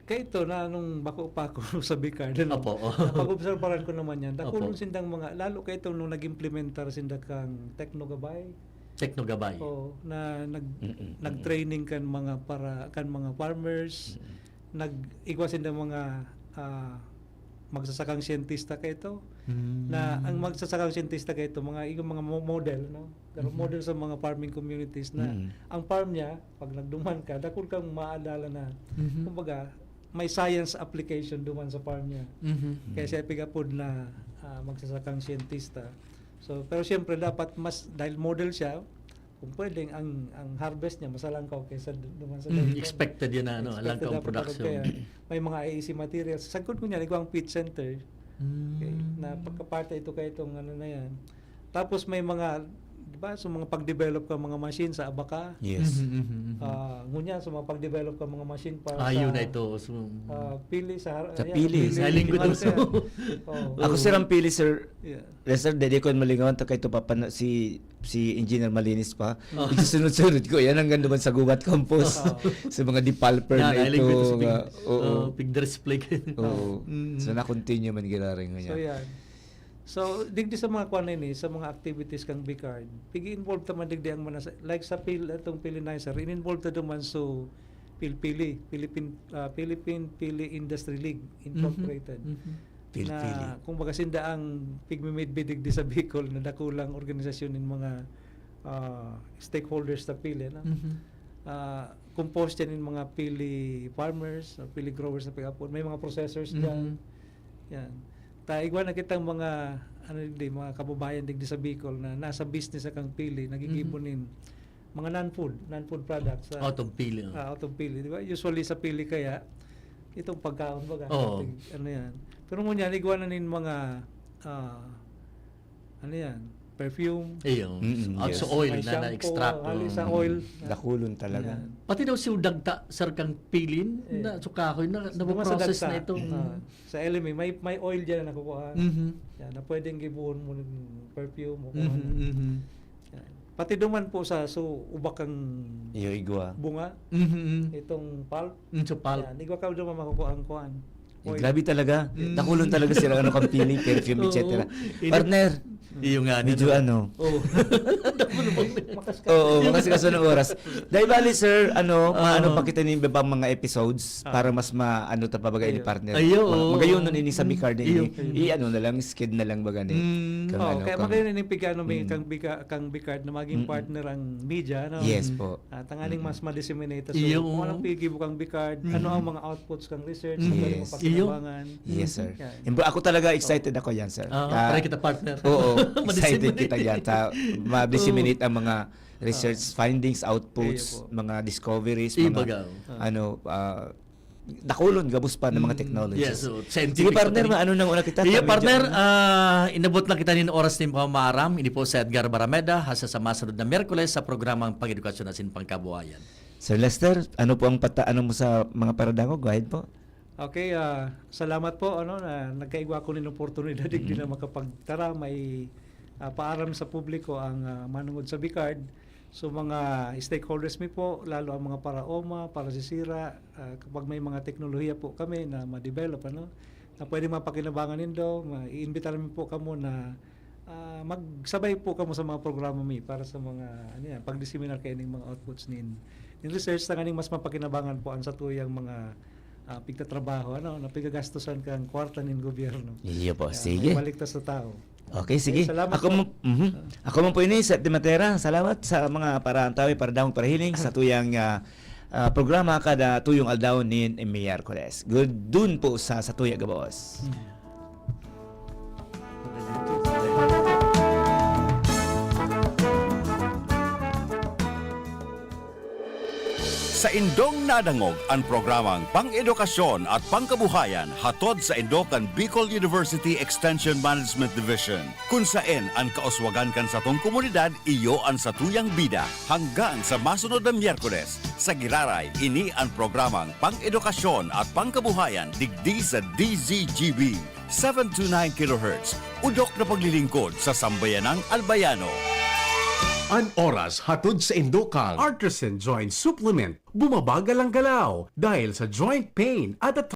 Kaya ito na nung bako pa ako sa Bicard, ano, Opo, oo. napag-obserbaran ko naman yan. Dakulon Opo. sindang mga, lalo kaya ito nung nag-implementar sinda kang Technogabay. Technogabay. Oo, na nag, Mm-mm. nag-training kan mga para, kan mga farmers. Nag-igwa sinda mga, ah, magsasakang siyentista kaya ito. Mm. Na ang magsasakang siyentista kaya ito, mga, yung mga mo-, model, no? Pero Mhm. model sa mga farming communities na Mm. ang farm niya, pag nagduman ka, dakul kang maadala na, Mhm. kumbaga, may science application duman sa farm niya. Mhm. Kaya siya pigapod na, ah, magsasakang siyentista. So, pero siyempre, dapat mas, dahil model siya, kung pwedeng ang, ang harvest niya, mas alangkaw kaysa d-, duman sa Mhm. dahilan. Expected yun na, ano, Expected alangkaw ang dapat production. Kaya may mga A E C materials. Sagkod ko niya, igwang pit center. Mm. Okay. Na pagkaparte ito kaya itong ano na yan. Tapos may mga, di ba, so mga pag-develop ka mga machine sa Abaca. Yes. Mhm, mhm, mhm. Ah, ngunyan, so mga pag-develop ka mga machine para Ah, sa, yun na ito. So, ah, pili sa har-, Sa ayan, pili. Sa linggo Ano to. siya? Oo. Ako, sir, ang pili, sir. Yeah. Sir, dede ko malingawan ta kay ito papano si si Engineer Malinis pa. Oh. Isusunod-sunod ko yan hanggang naman sa Gubat Campus. Oo. Sa mga depulper Yan, na ay linggo ito. ito sa Mga, pig-, oo. oh, pig-display kayo. Oo. Mm. So, na-continue man giraring So, niya. yan. So, digdi sa mga kwan na ini, sa mga activities kang Bicard, pigi-involve ta man digdi ang mga, like sa pil-, itong Pilinizer, in-involve ta duman so Pilpili, Philippine, ah, Philippine Pili Industry League Incorporated. Mhm. Pilpili. Na, kung baga sinda ang pigmimidbid digdi sa Bicol na dakulang organisasyon nin mga, ah, stakeholders sa pili, no? Mhm. Ah, composed yan yung mga pili farmers, or pili growers na pag-apod. May mga processors Mhm. dyan. Yan. Ta, igwa na kitang mga, ano, di, mga kababayan digdi sa Bicol na nasa business sa kang pili, nagigibo Mhm. nin mga non-food, non-food products. Ah, Out of pili, oh. Ah, out of pili, di ba? Usually sa pili kaya, itong pagkaon baga, Oo. tig-, ano yan. Pero ngunyan, igwa na nin mga, ah, ano yan, perfume. Iyo. Mm-mm, Out yes. sa oil May na, na shampoo, extract. hali sa Oh. oil. Dakulon talaga. Yan. Pati daw si dagta, sir, kang pilin, Eh. na, so kahoy na, Yung mga sa napoprocess na dagta, itong ah, sa L M A, may, may oil dyan na nakukuha. Mhm. Yan, na pwedeng gibuhon mo ng perfume o kung Mhm, ano. mhm. Yan. Pati duman po sa, so, ubak ang Iyo, igwa. bunga, Mhm, mhm. itong pulp. Mm, so pulp. Yan, igwa ka duman makukuha ang kuan. Eh, Oil. grabe talaga. Mm. Dakulon talaga sila ano, kang pili, perfume, Oo. et cetera. Ini- Partner, Iyo nga, medyo ano. ano, Oh. Damo naman. Makas ka. Oo, makasikaso ng oras. Dahil bali, sir, ano, Oo. maano pa kita nin iba pang mga episodes Ah. para mas maano ta pabaga ni Ayun. partner. Ayun. Ma-, magayon nun ini sa Bicard Iyo. ini. I-ano na lang, sked na lang baga ni. Mm. Kang Oh, ano, kaya kang magayon ining pigano may Mm. kang, bika, kang Bicard na maging Mm. partner ang media, no? Yes Mm. po. Ah, tanganing Mm. mas ma-disseminate. So, Iyo. kung anong pigibo kang Bicard, Mm. ano ang mga outputs kang research, Mm. ano Yes. ang mapagkinabangan. Yes, sir. Yan. Yan po, ako talaga excited ako yan, sir. Ah, Ah, try kita, partner. Oo, excited Ma-disseminate. Kita yan. Ta, ma-disseminate ang mga research Ah. findings, outputs, Iyo po. mga discoveries, Iyo, mga baga. Ah. ano, ah, dakulon, gabos pa ng mga Mm, technologies. yes, so, Sige, scientific partner, pa rin. Maano nang una kita? Iyo, Medyo partner, ano? Ah, inabot na kita nin oras nin pamamaram. Ini po si Edgar Barameda, hasa sa masunod na Miyerkules sa programang Pag-edukasyon asin Pangkabuhayan. Sir Lester, ano po ang pata-, ano mo sa mga paradangog? Go ahead po. Okay, ah, salamat po, ano, na nagkaigwa ko nin oportunidad, hindi na makapagtara, may ah, paaram sa publiko ang, ah, manungod sa BICARD. So, mga stakeholders mi po, lalo ang mga para-oma, para sisira, ah, kapag may mga teknolohiya po kami na ma-develop, ano, na pwede mapakinabangan nindo, ma-, iimbitaran mi po kamo na, ah, magsabay po kamo sa mga programa mi para sa mga, ano yan, pag-disseminate kaining mga outputs nin, nin research, tanganing mas mapakinabangan po ang satuyang mga, ah, pigtatrabaho, ano, na pigagastosan kang kwarta nin gobyerno. Iyo po, Kaya sige. Maibalik ta sa tao. Okay, sige. Salamat Ako po. mo, mhm. Ah. Ako man po ini, Sep de Matera. Salamat sa mga para antawi, para damog, para hiling sa tuyang, ah, ah, programa kada tuyong aldaw nin Miyerkules. Good dun po sa, sa tuya gabos. Hmm. Sa indong nadangog an programang Pang-edukasyon at Pangkabuhayan hatod sa indo kan Bicol University Extension Management Division, kun saen an kauswagan kan satong komunidad iyo an satuyang bida. Hanggang sa masunod na Miyerkules, sa Giraray, ini an programang Pang-edukasyon at Pangkabuhayan digdi sa D Z G B, seven two nine kilohertz, udok na paglilingkod sa sambayanang Albayano. An oras hatod sa indo kan Artisan Joint Supplement. Bumabagal ang galaw dahil sa joint pain at